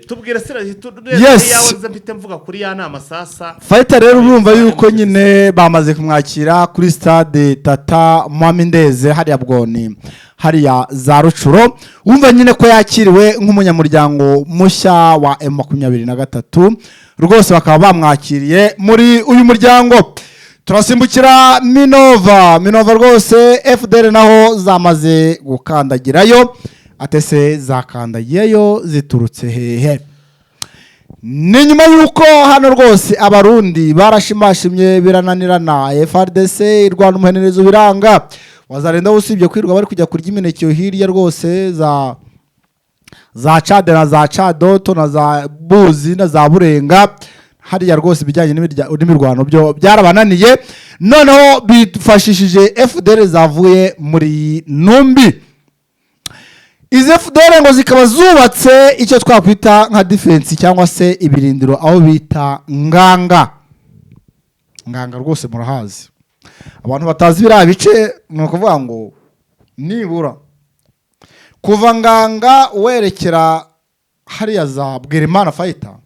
Tubwire sira. Yes. Yawe nze mpite mvuga kuri ya nama sasa. Fayita rero, urumva yuko nyine bamaze kumwakira kuri stade Tata Mwami Ndeze hariya bwoni hariya za Rucuro. Wumva nyine ko yakiriwe nk'umunyamuryango mushya wa M23, rwose bakaba bamwakiriye muri uyu muryango. Turasimbukira Minova. Minova rwose FDLR naho zamaze gukandagirayo. Atese zakandagiyeyo ziturutse hehe? Ni nyuma y'uko hano rwose Abarundi barashimashimye birananirana, FARDC irwana umuhenerezo biranga. Wazarenda usibye kwirirwa bari kujya kurya imineke iyo hirya rwose za Cade na za Cadoto na za Buzi na za Burenga hariya, rwose ibijyanye n'imirwano byo byarabananiye. Noneho bifashishije FDLR zavuye muri Numbi. Izi FDLR ngo zikaba zubatse icyo twakwita nka defense cyangwa se ibirindiro aho bita Nganga. Nganga rwose murahazi. Abantu batazi biriya bice, ni ukuvuga ngo nibura kuva Nganga werekera hariya za Bwerimana, fayita.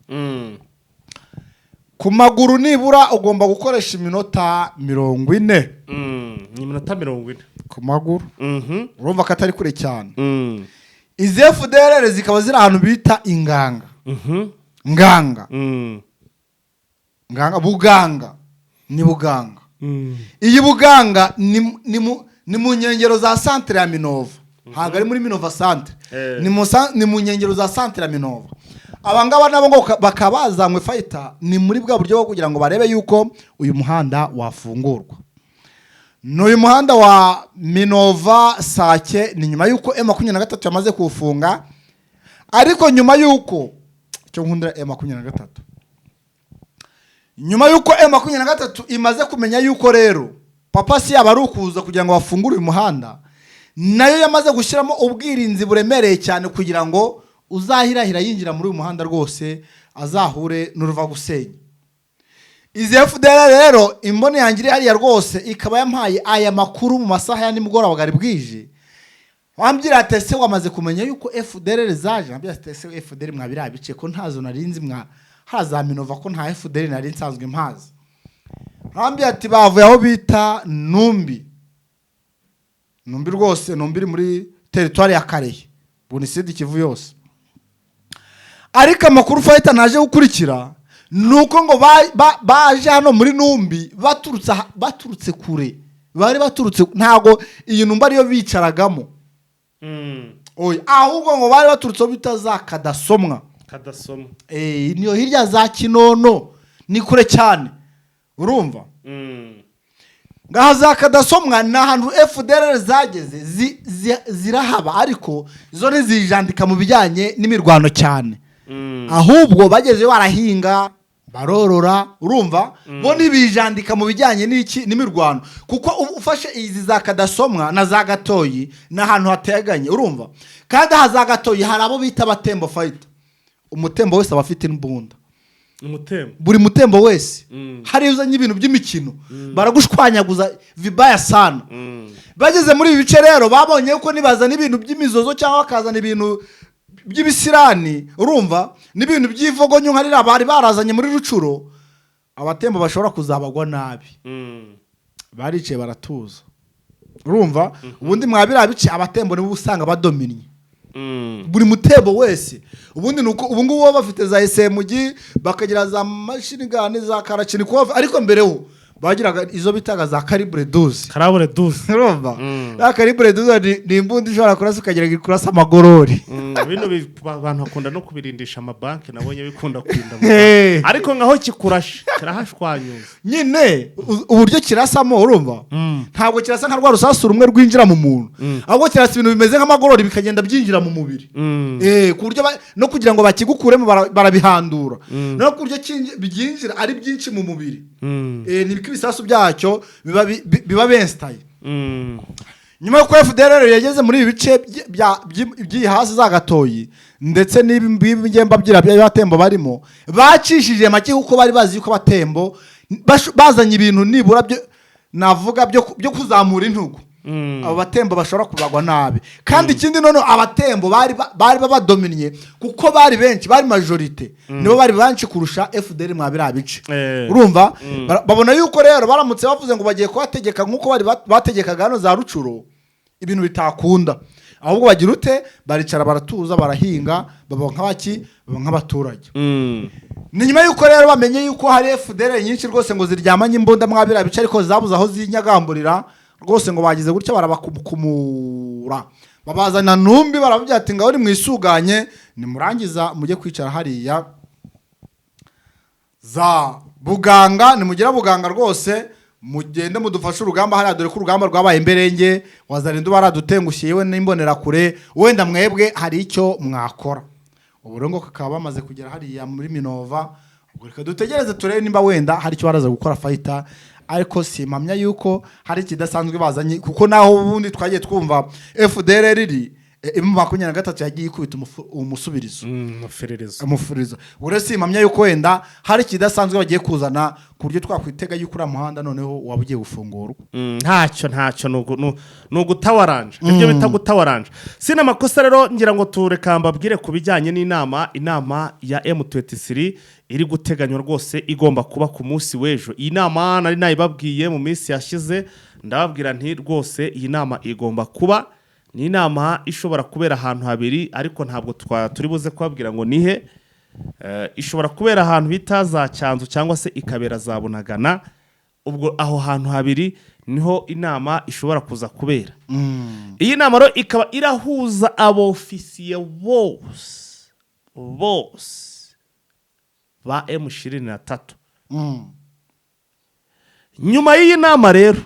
Ku maguru nibura ugomba gukoresha iminota 40. Ni iminota 40. Ku maguru. Urumva ko atari kure cyane. Izi FDLR zikaba ziri ahantu bita Inganga. Nganga. Nganga, Buganga, ni Buganga. Iyi Buganga ni mu nkengero za santere ya Minova, ntabwo ari muri Minova santere. Ni mu nkengero za santere ya Minova. Aba ngaba nabo ngo bakaba bazanywe, fighter, ni muri bwa buryo bwo kugira ngo barebe yuko uyu muhanda wafungurwa, ni uyu muhanda wa Minova Sake. Ni nyuma y'uko M23 yamaze kuwufunga, ariko nyuma y'uko, icyo nkundira M23, nyuma y'uko M23 imaze kumenya yuko rero papa si yaba ari ukuza kugira ngo bafungure uyu muhanda, nayo yamaze gushyiramo ubwirinzi buremereye cyane kugira ngo uzahirahira yinjira muri uyu muhanda rwose azahure n'uruva gusenya. Izi FDLR rero, imboni yanjye iri hariya rwose ikaba yampaye aya makuru mu masaha ya nimugoroba bwari bwije. Wambwira ati: "Ese wamaze kumenya yuko FDLR zaje?" Wambwira ati: "Ese FDLR mwabiriya bice ko ntazo narinzi, mwa haza Minova, ko nta FDLR nari nsanzwe mpazi?" Wambwira ati: "Bavuye aho bita Numbi." Numbi rwose, Numbi iri muri teritwari ya Karehe, Bunisidi, Kivu yose. Ariko amakuru, fighter, naje gukurikira ni uko ngo baje hano muri Numbi baturutse kure, bari baturutse, ntabwo iyi Numbi ariyo bicaragamo. Oya, ahubwo ngo bari baturutse aho bita za Kadasomwa. Kadasomwa. Niyo hirya za Kinono, ni kure cyane, urumva. Ngaha za Kadasomwa ni ahantu FDLR zageze zirahaba, ariko zo ntizijandika mu bijyanye n'imirwano cyane. Ahubwo bagezeyo barahinga, barorora, urumva, bo ntibijandika mu bijyanye n'iki, n'imirwano, kuko ufashe izi za Kadasomwa na za Gatoyi ni ahantu hateganye, urumva. Kandi aha za Gatoyi hari abo bita abatembo, fighter. Umutembo wese aba afite imbunda. Umutembo. Buri mutembo wese. Hariya uzanye ibintu by'imikino baragushwanyaguza vibaya sana. Bageze muri ibi bice rero babonye ko nibazana ibintu by'imizozo cyangwa bakazana ibintu by'ibisirani, urumva, n'ibintu by'ivogonyo nka ririya bari barazanye muri Rucuro, abatembo bashobora kuzabagwa nabi. Baricaye baratuza, urumva. Ubundi mwa biriya bice abatembo nibo usanga badominnye. Buri mutembo wese ubundi ni uko ubu ngubu baba bafite za SMG, bakagira za machine gun, za kalachnikov, ariko mbere ho bagiraga izo bitaga za calibre 12. Calibre 12. Urumva, ya calibre 12 ni imbunda ishobora kurasa ukagira ngo iri kurasa amagorori. Bino abantu bakunda no kubirindisha amabanki, nabonye bikunda kurinda Hey. amabanki, ariko nkaho kikurashe kirahashwanyuza. Nyine uburyo kirasamo, urumva, ntabwo kirasa nka rwa rusasu rumwe rwinjira mu muntu, ahubwo kirasa ibintu bimeze nk'amagorori bikagenda byinjira mu mubiri. Ku buryo no kugira ngo bakigukuremo barabihandura, no ku buryo byinjira ari byinshi mu mubiri. Nibwo ibisasu byacyo biba bensitaye. Nyuma y'uko FDLR yageze muri ibi bice by'iyi hasi za Gatoyi ndetse n'ibi ngibi ngemba byira by'abatembo barimo, bacishije make kuko bari bazi yuko abatembo bazanye ibintu nibura byo navuga byo kuzamura intugu, abo batembo bashobora kubagwa nabi. Kandi ikindi noneho abatembo bari babadominiye kuko bari benshi, bari majorité, nibo bari benshi kurusha FDLR mwa biriya bice. Urumva, babona yuko rero baramutse bavuze ngo bagiye kubategeka nk'uko bari bategekaga hano za Rucuro, ibintu bitakunda. Ahubwo bagira ute? Baricara baratuza, barahinga, baba nk'abaki, baba nk'abaturage. Ni nyuma y'uko rero bamenye yuko hari FDLR nyinshi rwose ngo ziryamanye imbunda mwa biriya bice, ariko zabuze aho zinyagamburira rwose, ngo bagize gutya barabakumura, babazana Numbi, barababwira ati: "Ngaho nimwisuganye, nimurangiza mujye kwicara hariya za Buganga, nimugera Buganga rwose mugende mudufashe urugamba hariya, dore ko urugamba rwabaye imberenge, wazarinda baradutengushye yewe n'imbonerakure, wenda mwebwe hari icyo mwakora." Ubu rero ngo kakaba bamaze kugera hariya muri Minova. Ubwo reka dutegereze turebe nimba wenda hari icyo baraza gukora, fighter, ariko simpamya yuko hari ikidasanzwe bazanye, kuko naho ubundi twagiye twumva FDLR iri M23 yagiye ikubita umusubirizo. Umufererezo. Umufurizo. Uretse impamya yuko wenda hari ikidasanzwe bagiye kuzana ku buryo twakwitega yuko uriya muhanda noneho waba ugiye gufungurwa. Ntacyo ni ugutawaranja, nibyo bita gutawaranja. Sina amakosa rero, ngira ngo tureka mbabwire ku bijyanye n'inama, inama ya M23 iri guteganywa rwose, igomba kuba ku munsi w'ejo. Iyi nama nari nayibabwiye mu minsi yashize, ndababwira nti rwose iyi nama igomba kuba. Ni inama ishobora kubera ahantu habiri, ariko ntabwo turi buze kubabwira ngo nihe. Ishobora kubera ahantu bita za Cyanzu cyangwa se ikabera za Bunagana. Ubwo aho hantu habiri niho inama ishobora kuza kubera. Iyi nama rero ikaba irahuza abofisiye bose bose ba M23. Nyuma y'iyi nama rero,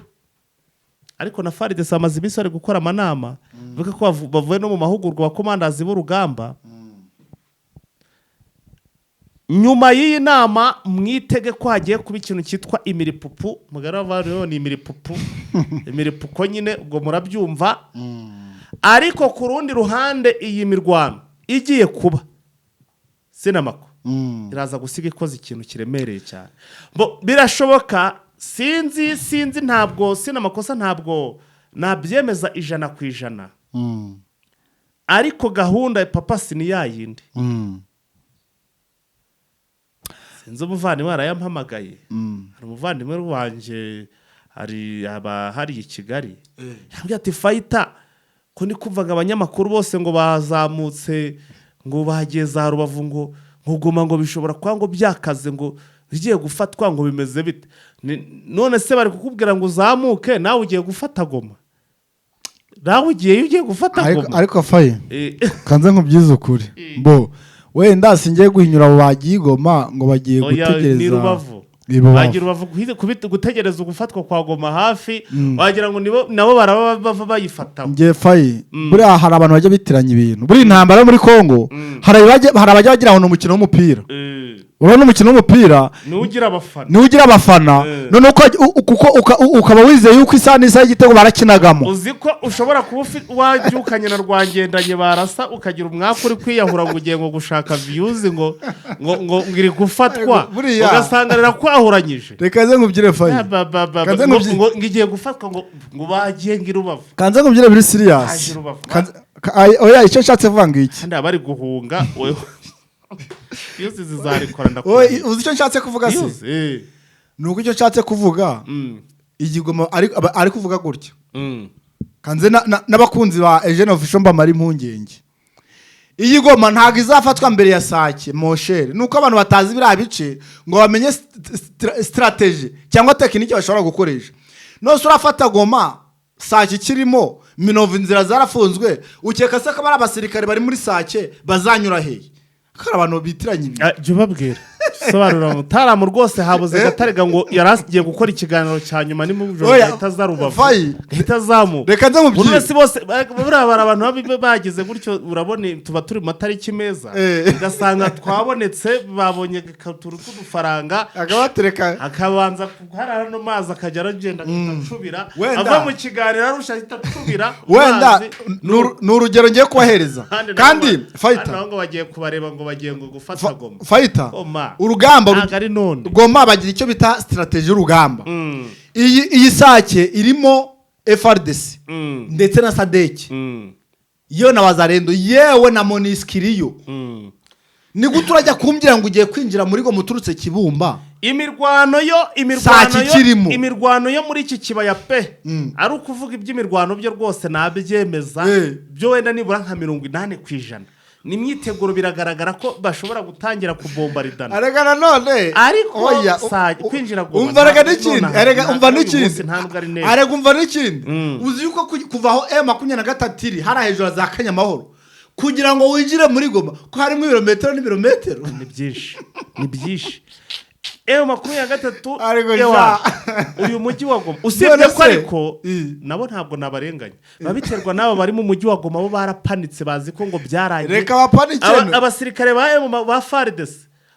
ariko na FARDC bamaze iminsi bari gukora amanama, bivuga ko bavuye no mu mahugurwa abakomandazi b'urugamba. Nyuma y'iyi nama mwitege ko hagiye kuba ikintu cyitwa imiripupu. Mugari w'abantu ni imiripupu, imiripuko nyine, ubwo murabyumva. Ariko ku rundi ruhande, iyi mirwano igiye kuba, sinamako, iraza gusiga ikoze ikintu kiremereye cyane. Bo, birashoboka, sinzi, ntabwo, sinamakosa, ntabwo nabyemeza 100%, ariko gahunda ya papa si ni yayindi. Sinzi, umuvandimwe arayampamagaye. Hari umuvandimwe wanjye hari aba hariya i Kigali, yambwiye ati: "Fighter, ko ni kumvaga abanyamakuru bose ngo bazamutse, ngo bagiye za Rubavu, ngo Goma, ngo bishobora kuba ngo byakaze, ngo bigiye gufatwa, ngo bimeze bite?" None se bari kukubwira ngo uzamuke, nawe ugiye gufata Goma, nawe ugiyeyo ugiye gufata Goma? Ariko faye, kanze nkubyize ukuri, bo wenda singiye guhinyura abo bagiye i Goma ngo bagiye Oya, gutegereza. Ni Rubavu. I Rubavu. Bagira Rubavu gutegereza ugufatwa kwa Goma hafi, wagira ngo nibo nabo baraba bava bayifataho. Nge faye, buriya hari abantu bajya bitiranya ibintu. Buriya intambara yo muri Kongo, hari abajya bagira ngo ni umukino w'umupira. Urabona umukino w'umupira, Niwe ugira abafana. Niwe ugira abafana. Noneho kuko ukaba wizeye yuko isaha n'isaha y'igitego barakinagamo. Uzi ko ushobora kuba wabyukanye na rwangendanye, barasa ukagira umwaka uri kwiyahura ngo ugiye ngo gushaka views, ngo iri gufatwa, ugasanga rirakwahuranyije. Reka nze nkubwire, faye. Ba, ba, ba, Kanze ngo ngo igiye gufatwa, ngo bagiye ngo i Rubavu. Kanze nkubwire biri serious. Aje Rubavu. Oya, icyo nshatse kuvuga ngo iki? Kandi abari guhunga, wewe views zizarikora. Oya, Ndakubwira. uzi icyo nshatse kuvuga se? Views, eh. Ni uko icyo nshatse kuvuga, igigoma ari kuvuga gutya, kanze n'abakunzi ba Eugene Official mbamara impungenge. Iyi Goma ntabwo izafatwa mbere ya Sake moshere. Nuko abantu batazi biriya bice ngo bamenye strategy cyangwa technique bashobora gukoresha. Nose urafata Goma, Sake ikirimo, Minova inzira zarafunzwe, ukeka se ko bari abasirikare bari muri Sake bazanyura hehe? Ko hari abantu bitiranya ibi. Ah, jya ubabwira, sobanura mutaramu rwose. Habuze gatarega ngo yari agiye gukora ikiganiro cya nyuma nimujoro, Oya, gahita aza Rubavu, Fayi. gahita azamuka. Reka nze mubwire. Buri wese, bose buriya bari abantu baba bagize gutyo. Urabona tuba turi mu matariki meza, ugasanga twabonetse, babonye utuntu tw'udufaranga, akabatereka. Akabanza hari ano mazi, akajya aragenda agahita acubira, ava mu kiganiro arusha ahita acubira Wenda mazi. ni urugero ngiye kubahereza. Kandi Kandi fighter, nabo ngo bagiye kubareba, ngo bagiye ngo gufata Goma. Fighter, Goma. urugamba Ntabwo ari none. Goma bagira icyo bita strategy y'urugamba. Iyi Sake irimo FARDC ndetse na SADC, yewe na Wazalendo, yewe na MONUSCO iriyo. Ni gute urajya kumbwira ngo ugiye kwinjira muri Goma uturutse Kibumba? Imirwano yo, imirwano Sake yo, ikirimo. imirwano yo muri iki kibaya pe, ari ukuvuga iby'imirwano byo rwose nabyemeza. Byo wenda nibura nka 80% ni imyiteguro, biragaragara ko bashobora gutangira kubombaridana. Arega nanone Ariko oya, kwinjira Goma umva rega ntabwo n'ikindi, nonaha, erega ntabwo umva ari uyu n'ikindi. munsi, ntabwo ari neza. Arega umva n'ikindi. Uzi yuko kuva aho M23 iri hariya hejuru ya za Kanyamahoro kugira ngo winjire muri Goma ko harimo ibirometero n'ibirometero? Ni byinshi, ni byinshi. M23, Ariko ewa, sha. uyu mujyi wa Goma, usibye None ko se, ariko nabo ntabwo nabarenganya, biba biterwa n'abo bari mu mujyi wa Goma, bo barapanitse, bazi ko ngo byarangiye. Reka bapanike. Abasirikare ba M ba FARDC,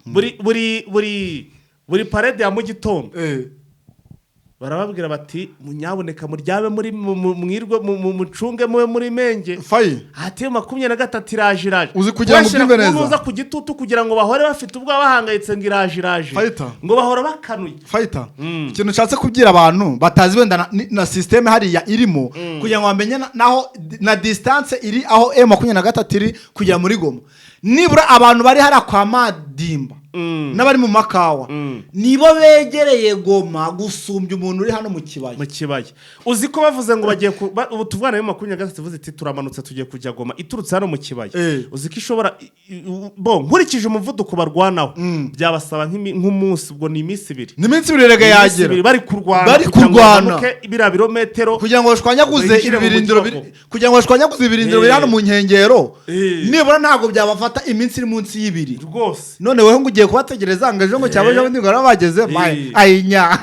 buri parade ya mu gitondo, Barababwira bati: "Munyaboneka muryame muri mwirwe mucunge mube muri menge." Fayi. Ati M23 iraje, iraje. Uzi kugira ngo Kubashyira ubyumve ku neza. ntuza ku gitutu kugira ngo bahore bafite ubwoba, bahangayitse ngo iraje, iraje. Fighter. Ngo bahora bakanuye. Fayita, ikintu nshatse kubwira abantu batazi wenda na système hariya irimo, kugira ngo bamenye naho na distance iri aho M23 iri kugera muri Goma, nibura abantu bari hariya kwa Madimba n'abari mu Makawa nibo begereye Goma gusumbya umuntu uri hano mu kibaya. Mu kibaya. Uzi ko bavuze ngo bagiye ubu tuvugana yo 23 ivuze iti: "Turamanutse, tugiye kujya Goma", iturutse hano mu kibaya. Uzi ko ishobora bo nkurikije umuvuduko barwanaho, byabasaba nk'umunsi, ubwo ni iminsi 2. Ni iminsi 2 rega. Iminsi Yagera. 2 bari kurwana Bari kugira ngo kurwana. bamanuke biriya birometero Kugira ngo bashwanyaguze binjire mu ibirindiro mujyi wa biri, kugira ngo bashwanyaguze ibirindiro biri hano mu nkengero, nibura ntabwo byabafata iminsi iri munsi y'ibiri. Rwose. None weho ngo ugiye kubategereza ngo ejo ngo cyangwa ejo bundi ngo baraba bageze. Ayinya.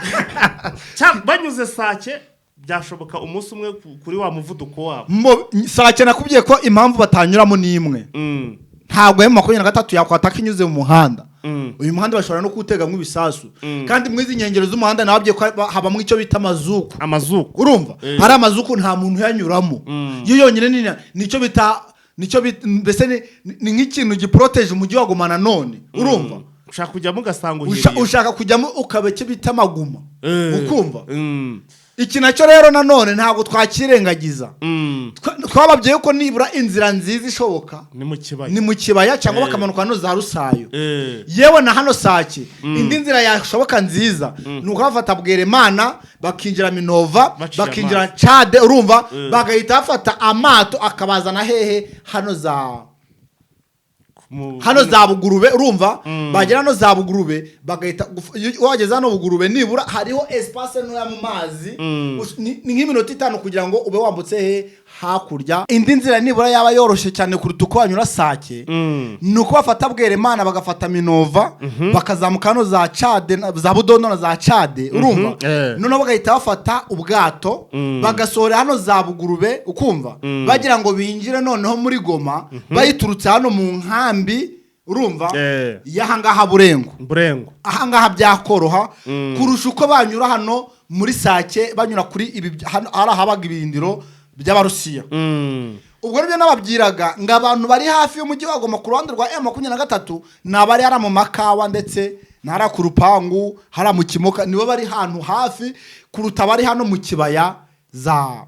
Banyuze Sake byashoboka umunsi umwe kuri wa muvuduko wabo. Sake nakubwiye ko impamvu batanyuramo ni imwe. Ntabwo M23 yakwataka inyuze mu muhanda. Uyu muhanda bashobora no kuwutegamo ibisasu, kandi muri izi nkengero z'umuhanda nababwiye ko habamo icyo bita amazuku. Amazuku. Urumva, hari amazuku, nta muntu uyanyuramo. Yo yonyine nicyo bita, nicyo bita mbese ni nk'ikintu giporoteje umujyi wa Goma nanone, urumva. Ushaka kujyamo ugasanga uhiriye. Ushaka kujyamo ukaba icyo bita amaguma, ukumva. Iki nacyo rero nanone ntabwo twakirengagiza. Twababwiye ko nibura inzira nziza ishoboka ni mu kibaya. Ni mu kibaya cyangwa bakamanuka hano za Rusayo. Yewe na hano Sake, indi nzira yashoboka nziza ni uko bafata Bweremana, bakinjira Minova, Baciye bakinjira amazi. Cade, urumva, bagahita bafata amato akabazana hehe? Hano za hano za Bugurube, urumva. Bagera hano za Bugurube bagahita iyo wageze hano Bugurube, nibura hariho espace ntoya mu mazi. Ni nk'iminota 5 kugira ngo ube wambutse he hakurya. Indi nzira nibura yaba yoroshye cyane kuruta uko wanyura Sake ni uko bafata Bweremana, bagafata Minova, bakazamuka hano za Cade za Budondo na za Cade, urumva. Noneho bagahita bafata ubwato, bagasohora hano za Bugurube, ukumva, bagira ngo binjire noneho muri Goma bayiturutse hano mu nkambi, urumva, y'ahangaha Burengo. Burengo. Ahangaha byakoroha kurusha uko banyura hano muri Sake, banyura kuri ibi hano hari ahabaga ibirindiro by'Abarusiya. Ubwo nibyo nababwiraga ngo abantu bari hafi y'umujyi wa Goma ku ruhande rwa M23 ni abari hariya mu Makawa, ndetse n'ahariya ku Rupangu, hariya mu Kimoka, nibo bari hantu hafi kuruta abari hano mu kibaya za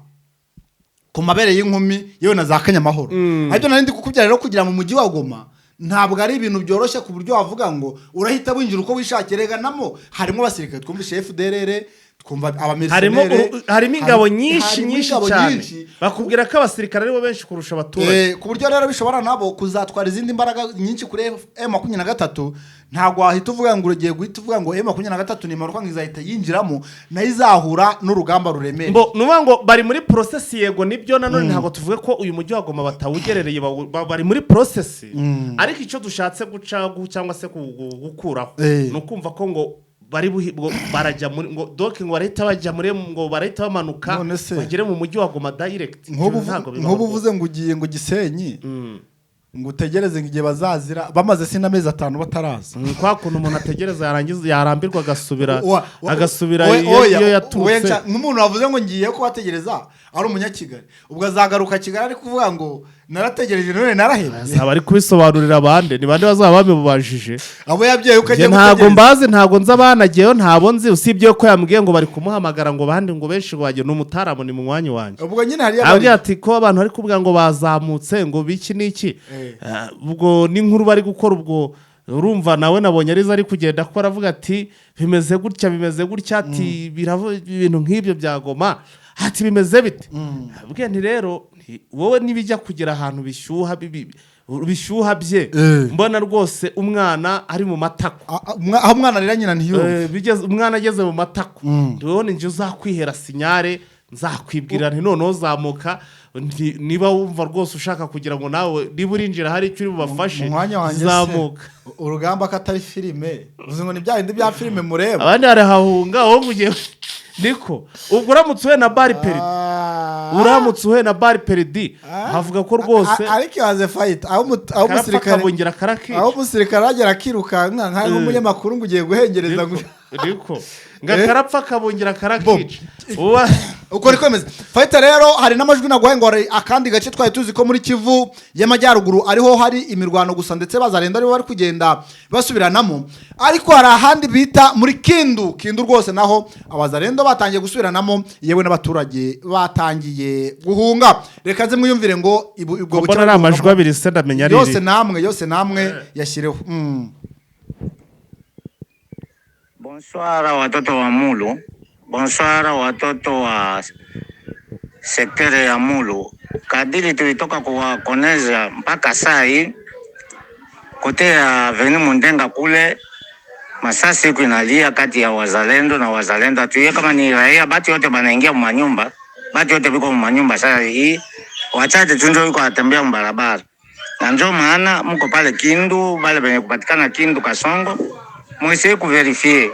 ku mabere y'inkumi, yewe na za Kanyamahoro. Aribyo nari ndi kukubwira rero, kugira mu mujyi wa Goma ntabwo ari ibintu byoroshye ku buryo wavuga ngo urahita winjira uko wishakiye. Rega namo harimo abasirikare, twumvishe FDLR, twumva Harimo abamercenere. Harimo ingabo nyinshi Harimo nyinshi ingabo cyane. nyinshi. Bakubwira ko abasirikare aribo benshi kurusha abaturage. Ku buryo rero bishobora nabo kuzatwara izindi mbaraga nyinshi kuri M23. Ntabwo wahita uvuga ngo ugiye guhita uvuga ngo M23 nimanuka ngo izahita yinjiramo, nayo izahura n'urugamba ruremereye. Mbo ni ukuvuga ngo bari muri process, yego nibyo. Nanone ntabwo tuvuge ko uyu mujyi wa Goma batawugerereye, bari muri process, ariko icyo dushatse guca cyangwa se gukuraho ni ukumva ko ngo bari ngo barajya muri ngo doke ngo barahita bajya muri ngo barahita bamanuka None se- bagere mu mujyi wa Goma direct. Nk'ubu Ibyo ntabwo bibaho nk'ubu rwose. uvuze ngo ugiye ngo Gisenyi, ngo utegereze ngo igihe bazazira, bamaze si n'amezi 5 bataraza. Kwa kuntu umuntu ategereza, yarangiza yarambirwa agasubira agasubira Oya, iyo oya, yaturutse. Nk'umuntu wavuze ngo ngiye kubategereza ari umunyakigali, ubwo azagaruka Kigali ari kuvuga ngo narategereje none narahebye. Azaba ari kubisobanurira abandi, ni bande bazaba babimubajije? Abo yabwiye yuko Njye agiye ntabwo gutegereza. mbazi, ntabwo nzi abanagiyeyo, ntabwo nzi, usibye ko yambwiye ngo bari kumuhamagara, ngo bandi ngo benshi ngo bagiye, ni umutaramu, ni mu mwanya wanjye. Ubwo nyine hariyo Ababwira ati ko abantu bari kuvuga ngo bazamutse ngo biki n'iki. Ubwo n'inkuru bari gukora, ubwo urumva nawe nabonye arizo ari kugenda akora, avuga ati bimeze gutya, bimeze gutya, ati ibintu nk'ibyo byagoma, ati bimeze bite? Abwiye nti rero wowe nibijya kugera ahantu bishyuha bishyuha bye, mbona rwose umwana ari mu matako. Aho umwana arira nyina ntiyumve. Umwana ageze mu matako, wowe ni njye uzakwihera signal, nzakwibwira nti noneho zamuka, niba wumva rwose ushaka kugira ngo nawe niba urinjira hari icyo uri bubafashe, Mu mwanya wanjye se, zamuka. Urugamba ko atari filime, uzi ngo ni bya bindi bya filime mureba. Abandi barahahunga, wowe ugiye niko ubwo uramutse uhuye na bari peri. Uramutse uhuye na balle perdue, havuga ko rwose Ariko ibaze fight aho aho karapfa umusirikare kabongera karakica. Aho umusirikare agera akirukanka nkaho nk'umunyamakuru ngo ugiye guhengereza ngo Niko ngo karapfa kabongera karakica. Uko niko bimeze fight. Rero hari n'amajwi naguhaye ngo hari akandi gace twari tuzi ko muri Kivu y'Amajyaruguru ariho hari imirwano gusa, ndetse bazarenda aribo bari kugenda basubiranamo, ariko hari ahandi bita muri Kindu. Kindu rwose naho abazarendo batangiye gusubiranamo, yewe n'abaturage batangiye guhunga. Reka nze mwiyumvire ngo ubwo Mbona ari amajwi abiri se, ndamenya ari Yose iri. Namwe yose namwe yashyireho. Bonsoir watoto wa Mulu, bonsoir watoto wa secteur ya Mulu. Kadiri tulitoka kuwakoneza mpaka saa hii kote ya Avenue Mundenga kule, masasi iko inalia kati ya wazalendo na wazalendo. Atuye kama ni raia, batu yote banaingia mumanyumba, batu yote biko mumanyumba saa hii, wachache tu ndio iko atembea mbarabara, na njo maana mko pale Kindu, bale benye kupatikana Kindu Kasongo, mwese kuvérifier.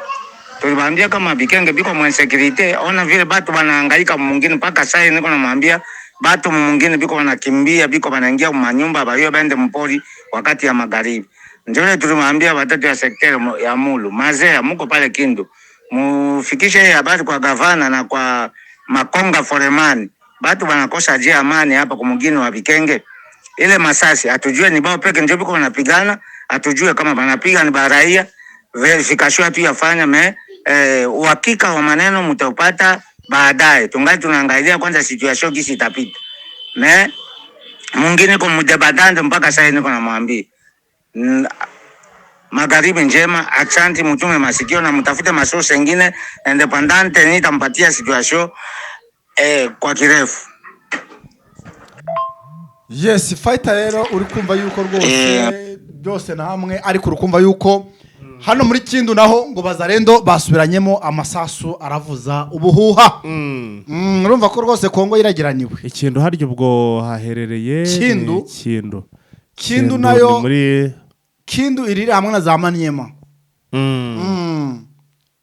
Tulibambia kama Bikenge biko mu insécurité, ona vile batu banahangaika mwingine mpaka sasa niko namwambia batu mwingine biko wanakimbia, biko banaingia manyumba bayo baende mpori wakati ya magharibi. Ndio ile tulimwambia watoto ya secteur ya Mulu, mazea muko pale Kindu, mufikishe hii habari kwa gavana na kwa Makonga Foremani. Batu banakosa je amani hapa kumugini wa Bikenge. Ile masasi hatujue ni bao peke ndio biko wanapigana, hatujue kama banapiga ni baraia. Vérification hatuyafanya me uhakika wa maneno mtaupata baadaye. Tungali tunaangalia kwanza situation gisi itapita. Me mwingine kwa mudebadande mpaka sasa niko namwambia. Magharibi njema, aksanti, mutume masikio na mtafute masource ingine indépendante, nitampatia situation kwa kirefu. Yes fighter, rero uri kumva yuko rwose byose na hamwe, ariko uri kumva yuko hano muri Kindu naho ngo bazarendo basubiranyemo, amasasu aravuza ubuhuha. Urumva ko rwose Kongo iragiraniwe. Ikintu harya ubwo haherereye Kindu? Ni Kindu. Kindu nayo ni muri Kindu iriri hamwe na za Maniema.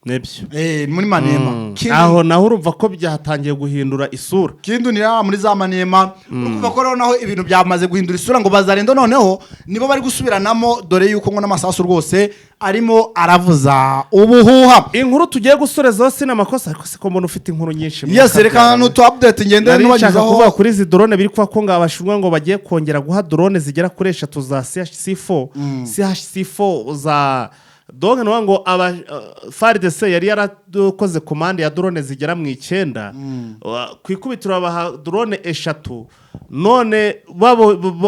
Nibyo. Muri Maniema. Kindu, Aho naho urumva ko byatangiye guhindura isura. Kindu ni hariya muri za Maniema. Urumva ko rero naho ibintu byamaze guhindura isura, ngo bazarendo noneho nibo bari gusubiranamo, dore yuko ngo n'amasasu rwose arimo aravuza ubuhuha. Inkuru tugiye gusorezaho sina amakosa, ariko siko mbona ufite inkuru nyinshi. Yes, reka n'utu update ngende Nari nshaka nubagezaho. kuvuga kuri izi drone biri kuba ko ngo Abashinwa ngo bagiye kongera guha drone zigera kuri eshatu za CHC4, CHC4 za donc ni ngo aba FARDC yari yarakoze commande ya drone zigera mu 9, ku ikubitiro babaha drone eshatu, none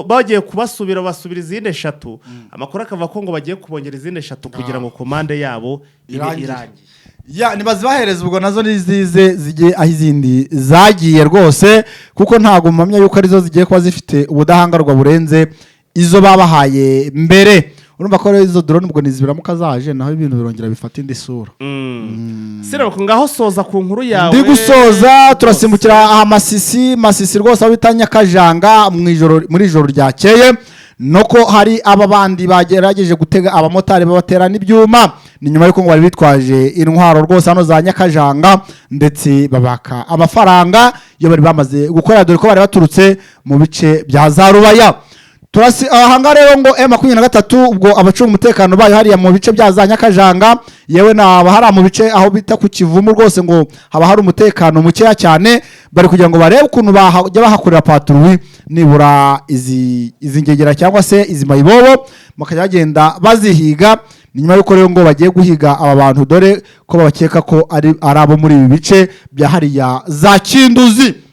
bagiye kubasubira basubira izindi eshatu. Amakuru akava ko ngo bagiye kubongera izindi eshatu kugira ngo commande yabo ibe Irangire. irangiye. Ya, nibazibahereza ubwo nazo nizize zijye aho izindi zagiye rwose, kuko ntabwo mpamya yuko arizo zigiye kuba zifite ubudahangarwa burenze izo babahaye mbere. Urumva ko rero izo drone ubwo nizibiramuka zaje, naho ibintu birongera bifata indi sura. Sirabako, ngaho soza ku nkuru yawe. Ndi gusoza, turasimbukira aha Masisi. Masisi rwose aho bita Nyakajanga mu ijoro, muri ijoro ryakeye nuko hari aba bandi bagerageje gutega abamotari babatera n'ibyuma. Ni nyuma y'uko ngo bari bitwaje intwaro rwose hano za Nyakajanga, ndetse babaka amafaranga iyo bari bamaze gukora, dore ko bari baturutse mu bice bya za Rubaya. Turasi ahangaha rero ngo M23 ubwo abacunga umutekano bayo hariya mu bice bya za Nyakajanga, yewe na hariya mu bice aho bita ku Kivumu, rwose ngo haba hari umutekano mukeya cyane. Bari kugira ngo barebe ukuntu bajya bahakorera patrouille, nibura izi ngegera cyangwa se izi mayibobo bakajya bagenda bazihiga. Ni nyuma y'uko rero ngo bagiye guhiga aba bantu, dore ko babakeka ko ari abo muri ibi bice bya hariya za Kinduzi.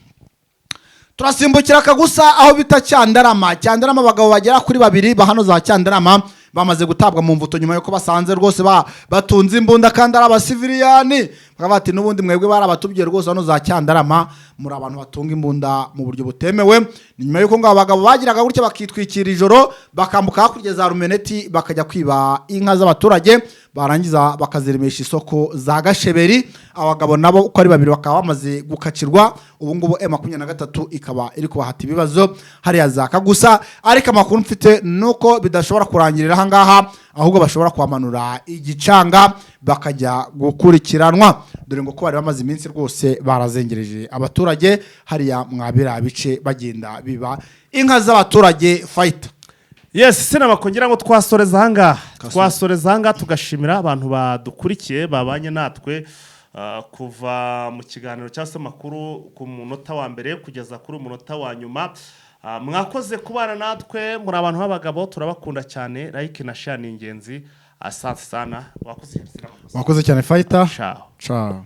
Turasimbukira Kagusa aho bita Cyandarama. Cyandarama, abagabo bagera kuri babiri ba hano za Cyandarama bamaze gutabwa mu mvuto nyuma yuko basanze rwose batunze imbunda kandi ari abasiviliyani. Bakaba bati n'ubundi mwebwe bari abatubwiye rwose hano za Cyandarama muri abantu batunga imbunda mu buryo butemewe. Ni nyuma yuko ngo aba bagabo bagiraga gutya bakitwikira ijoro, bakambuka hakurya za Rumeneti, bakajya kwiba inka z'abaturage, barangiza bakaziremesha isoko za Gasheberi. Abagabo nabo uko ari babiri bakaba bamaze gukacirwa. Ubu ngubu M23 ikaba iri kubahata ibibazo hariya za Kagusa, ariko amakuru mfite nuko bidashobora kurangirira aha ngaha. Ahubwo bashobora kuhamanura igicanga bakajya gukurikiranwa, dore ngo ko bari bamaze iminsi rwose barazengereje abaturage hariya mwabira bice, bagenda biba inka z'abaturage, Fighter. Yes, sinabakongera ngo twasoreza ahangaha, twasoreza ahangaha, tugashimira abantu badukurikiye, babanye natwe kuva mu kiganiro cyangwa se amakuru ku munota wa mbere kugeza kuri umunota wa nyuma. Mwakoze kubana natwe, muri abantu b'abagabo, turabakunda cyane. Like na share ni ingenzi. Asante sana, wakoze cyane, Sinamakosa. Wakoze cyane, Fighter. Ciao. Ciao.